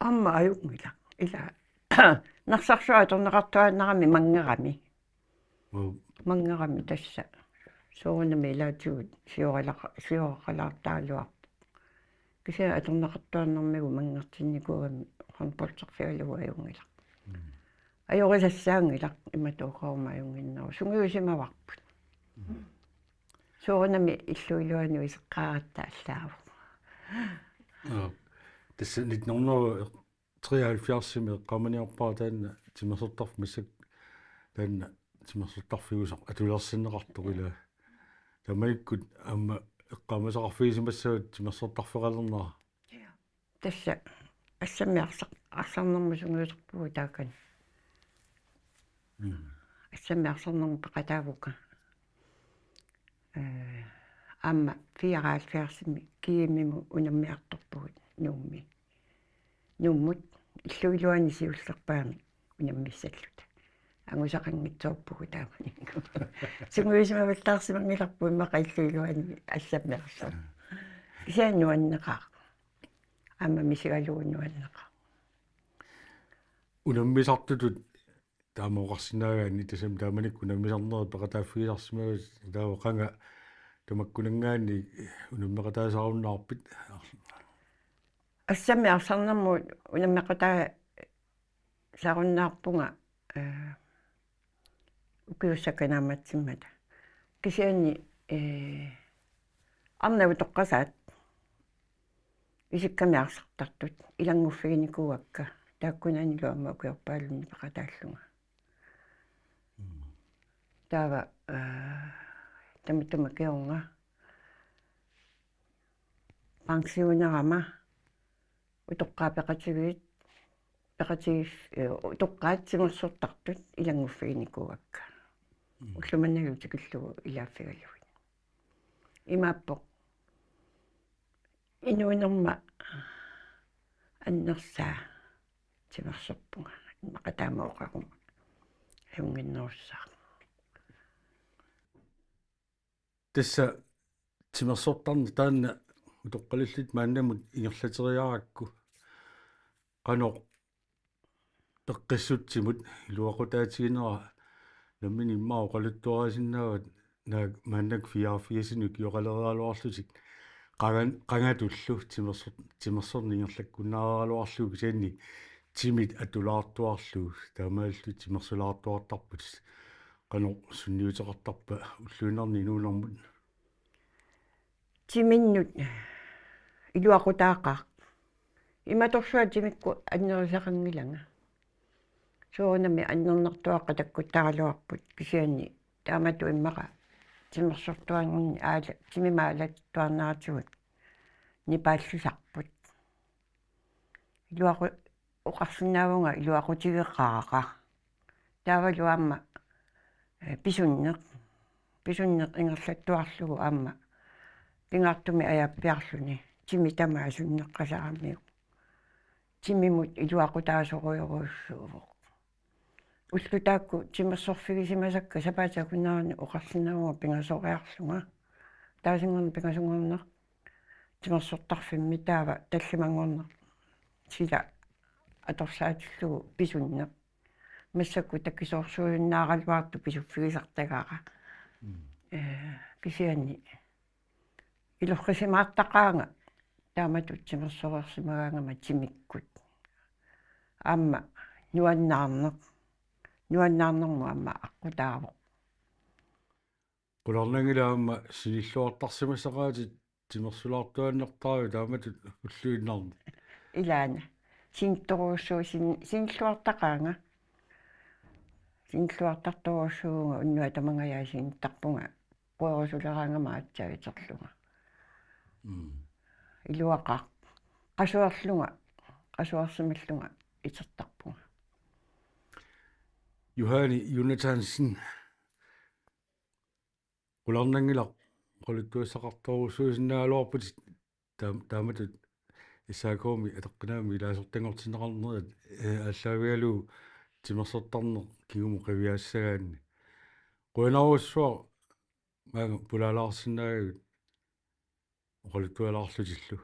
Aamma ajunngilaq. Ilaa. Narsarsuaq atorneqartuaannarami manngerami. Uu. Manngerami tassa. Soorunami ilaatigut sioralaqa-, sioraqalaartaraluarpoq. Kisianni atorneqartuaannarmigut manngertinnikuugami håndbolderfigalugu ajunngilaq. Mm. Ajorisassaanngilaq imatut oqaruma ajunnginneruvoq. Sungiusimavarput. Mm. Soorunami illup iluanut iseqqaaratta allaavoq. Joo. Tassa nitten hundrede treoghalvfjerdsimi eqqaamaniarpara taanna timersortarf-, massakkut taanna timersortarfiusoq atulersinneqartoq ilaa. Taamanikkut aamma eqqaamasaqarfigisimassavat timersortarfeqalernera. Tassa assammi arsa-, arsarnermut sungiusarpugut taakani. Mm. Assammi arsarnermut peqataavugut. Eh, aamma fireoghalvfjerdsimi GM-imut unammiartorpugut Nuummi. Nuummut illup iluani siullerpaamik unammissalluta. Angusaqanngitsoorpugut taamanikkut. Sungiusimavallaarsimanngilarput immaqa illup iluani assammi arsaq. Kisianni nuanneqaaq. Aamma misigalugu nuanneqaaq. Unammisartutut taama oqarsinnaagaanni tassami taamanikkut unammisarnerit peqataaffigisarsimavatit, taava qanga tamakkunanngaanniit unammeqataasarunnaarpit? Assammi arsarnermut unammeqataasarunnaarpunga, eh, ukiussakka naammatsimmata. Kisianni, eh, arnat utoqqasaat isikkamik arsartartut ilannguffiginikuuakka, taakkunanilu aamma ukiorpaalunni peqataallunga. Mm. Taava, eh, tamatuma kingorna pensionerama utoqqaat peqatigiit, peqatigiit, eh, utoqqaat timersortartut ilannguffiginikuuakka. Mm. Ullumimut tikillugu ilaaffigalugit. Imaappoq inuunerma annersaa timersorpunga, immaqa taama oqaruma ajunnginnerussaaq. Tassa timersortarneq taanna utoqqalillutit maannamut ingerlateriarakku, qanoq peqqissutsimut iluaqutaatiginera nammineq immaqa oqaluttuarisinnaavatit, naak maannakkut fireogfirsinut ukioqaleriaraluarlutit qangan-, qangatullu timersor-, timersorneq ingerlakkunnaraluarlugu, kisianni timit atulaartuarlugu, taamaalillutit timersulaartuartarputit. Qanoq sunniuteqartarpa ulluinnarni inuunermut? Timinnut iluaqutaaqaaq. Imatorsuaq timikkut annerisaqanngilanga. Soorunami annernartuaqqat takkuttaraluarput, kisianni taamatut immaqa timersortuarnerni aala-, timimik aalattuarneratigut nipaallisarput. Iluaqu-, oqarsinnaavunga iluaqutigeqaara. Taavalu aamma, eh, pisunneq. Pisunneq ingerlattuarlugu aamma pingaartumik ajaappiarluni timi tamaat sunneqqasaramiuk. Timimut iluaqutaasorujorujussuuvoq. Ullut taakku timersorfigisimasakka sapaatit akunneranni oqarsinnaavunga pingasoriarlunga. Taasinngorneq pingasunngorneq timersortarfimmi, taava tallimanngorneq sila atorsaatillugu pisunneq. Massakkut takisoorsuinnaaraluartoq pisuffigisartagara. Mm. Eh, kisianni ilorrisimaartaqaanga taamatut timersoreersimagaangama timikkut. Aamma nuannaarneq. Nuannaarnermut aamma aqqutaavoq. Qularnanngilaq aamma sinilluartarsimassaqaatit timersulaartuaannartaravit taamatut ulluinnarni. Ilaana. Sinittorujussuuvoq sin-, sinilluartaqaanga. Sinilluartartorujussuuvunga, unnuaq tamangajaat sinittarpunga. Querusuleraangama aatsaat iterlunga. Mm. Iluaqaaq. Qasuerlunga, qasuersimallunga itertarpunga. Johanne Jonathansen, qularnanngilaq oqaluttuassaqartorujussuusinnaagaluarputit taam-, taamatut S A K-mi ataqqinaammik ilaasortanngortinneqarnerit, eh, aallaavigalugu timersortarneq kingumut qiviaassagaanni. Qujanarujussuaq maanga pulaalaarsinnaagavit oqaluttualaarlutillu.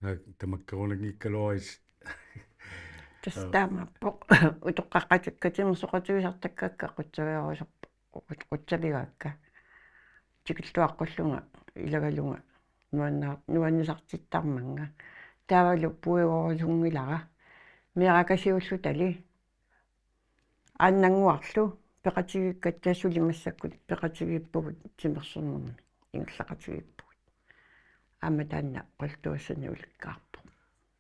Naak tamakkerunanngikkaluarit. Tassa taamaappoq. Utoqqaqatikka timersoqatigisartakkakka qutsavigerusarp-, qut-, qutsavigaakka. Tikilluaqqullunga, ilagalunga, nuanna-, nuannisartittarmannga. Taavalu puigorusunngilara. Meeraka siullutali aannannguarlu peqatigiikkatta suli massakkut peqatigiippugut timersornermi. Ingerlaqatigiippugut. Aamma taanna oqaluttuassani ulikkaarpoq.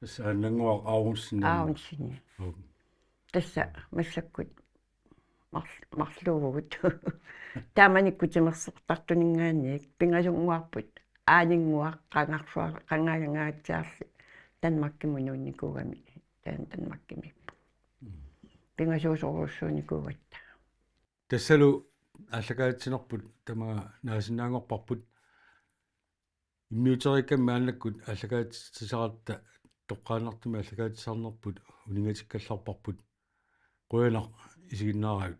Tassa Aannannguaq Aronsen. Aronsen. Joo. Tassa massakkut mar-, marluuvugut. Taamanikkut timersortartuninngaanniit pingasunnguarput Aaninnguaq qangarsuar-, qangaangaatsiarli Danmarkimut nuunnikuugami, taanna Danmarkimiippoq. Mm. Pingasuusorujussuunikuugatta. Tassalu aallakaatitsinerput tamaanga naasinnaanngorparput. Immiuteriikkamik maannakkut aallakaatitsisaratta toqqaannartumik aallakaatitsisarnerput uninngatikkallarparput. Qujanaq isiginnaaravit.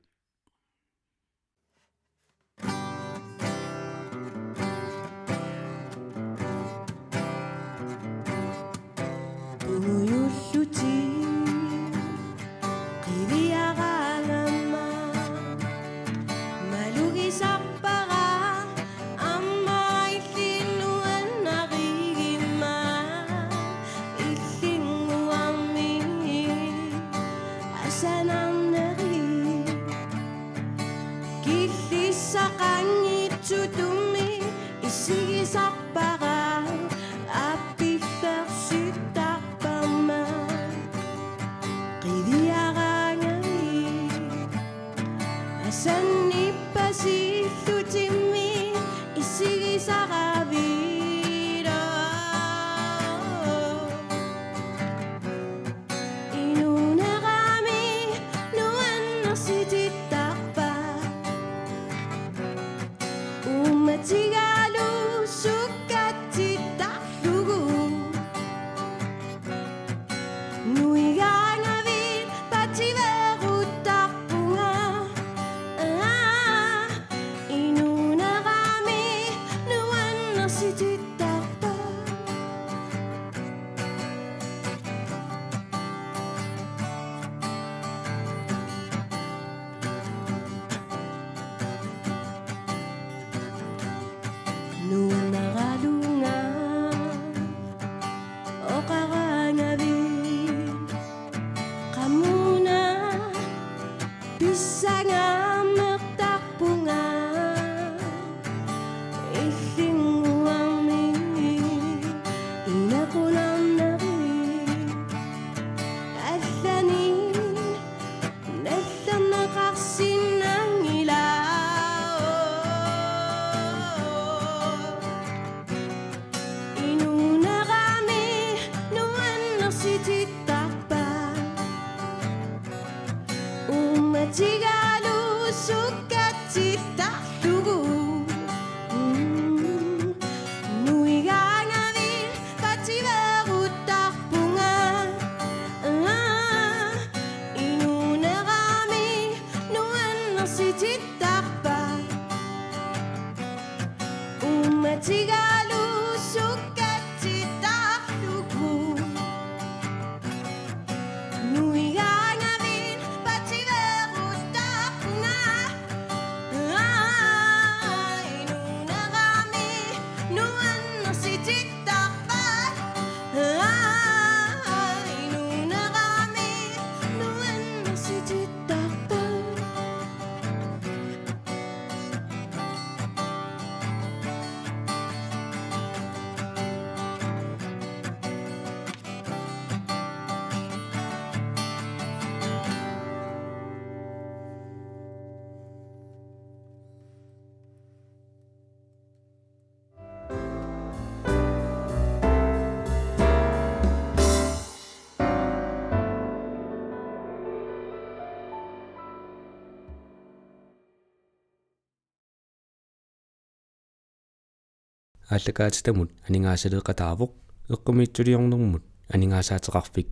Tunuullutik qiviaraangama malugisarpara aamma illit nuannarigimma illinnguarmi asanarneri killissaqanngitsutut isigisarpara aappillersittaarpama qiviaraangami asannippasillutimi isigisaraviillu. Inuunerami nuannersitittarpa uummatigalugu sukkatsittarlugu. Nuigaangavit pativeeruttarpunga. Aa, inuunerami nuannersitittarpa. Nuannaralunga oqaraangavit qamuuna pissangamertarpunga illinnguarmi inaqunarneri allani nallerneqarsinnaanngilaq. Inuunerami nuannersitittarpa uummatigalugu sukkatsittarlugu. Mm. Nuigaangavit pativeeruttarpunga. Aa, inuunerami nuannersitittarpa uummatigalugu sukkatsittarlugu. Nuigaangavit pativeeruttarpunga. Aa, inuunerami nuannersitittarpa. Aa, inuunerami nuannersitittarpa. Aallakaatitamut aningaasaleeqataavoq Eqqumiitsuliornermut Aningaasaateqarfik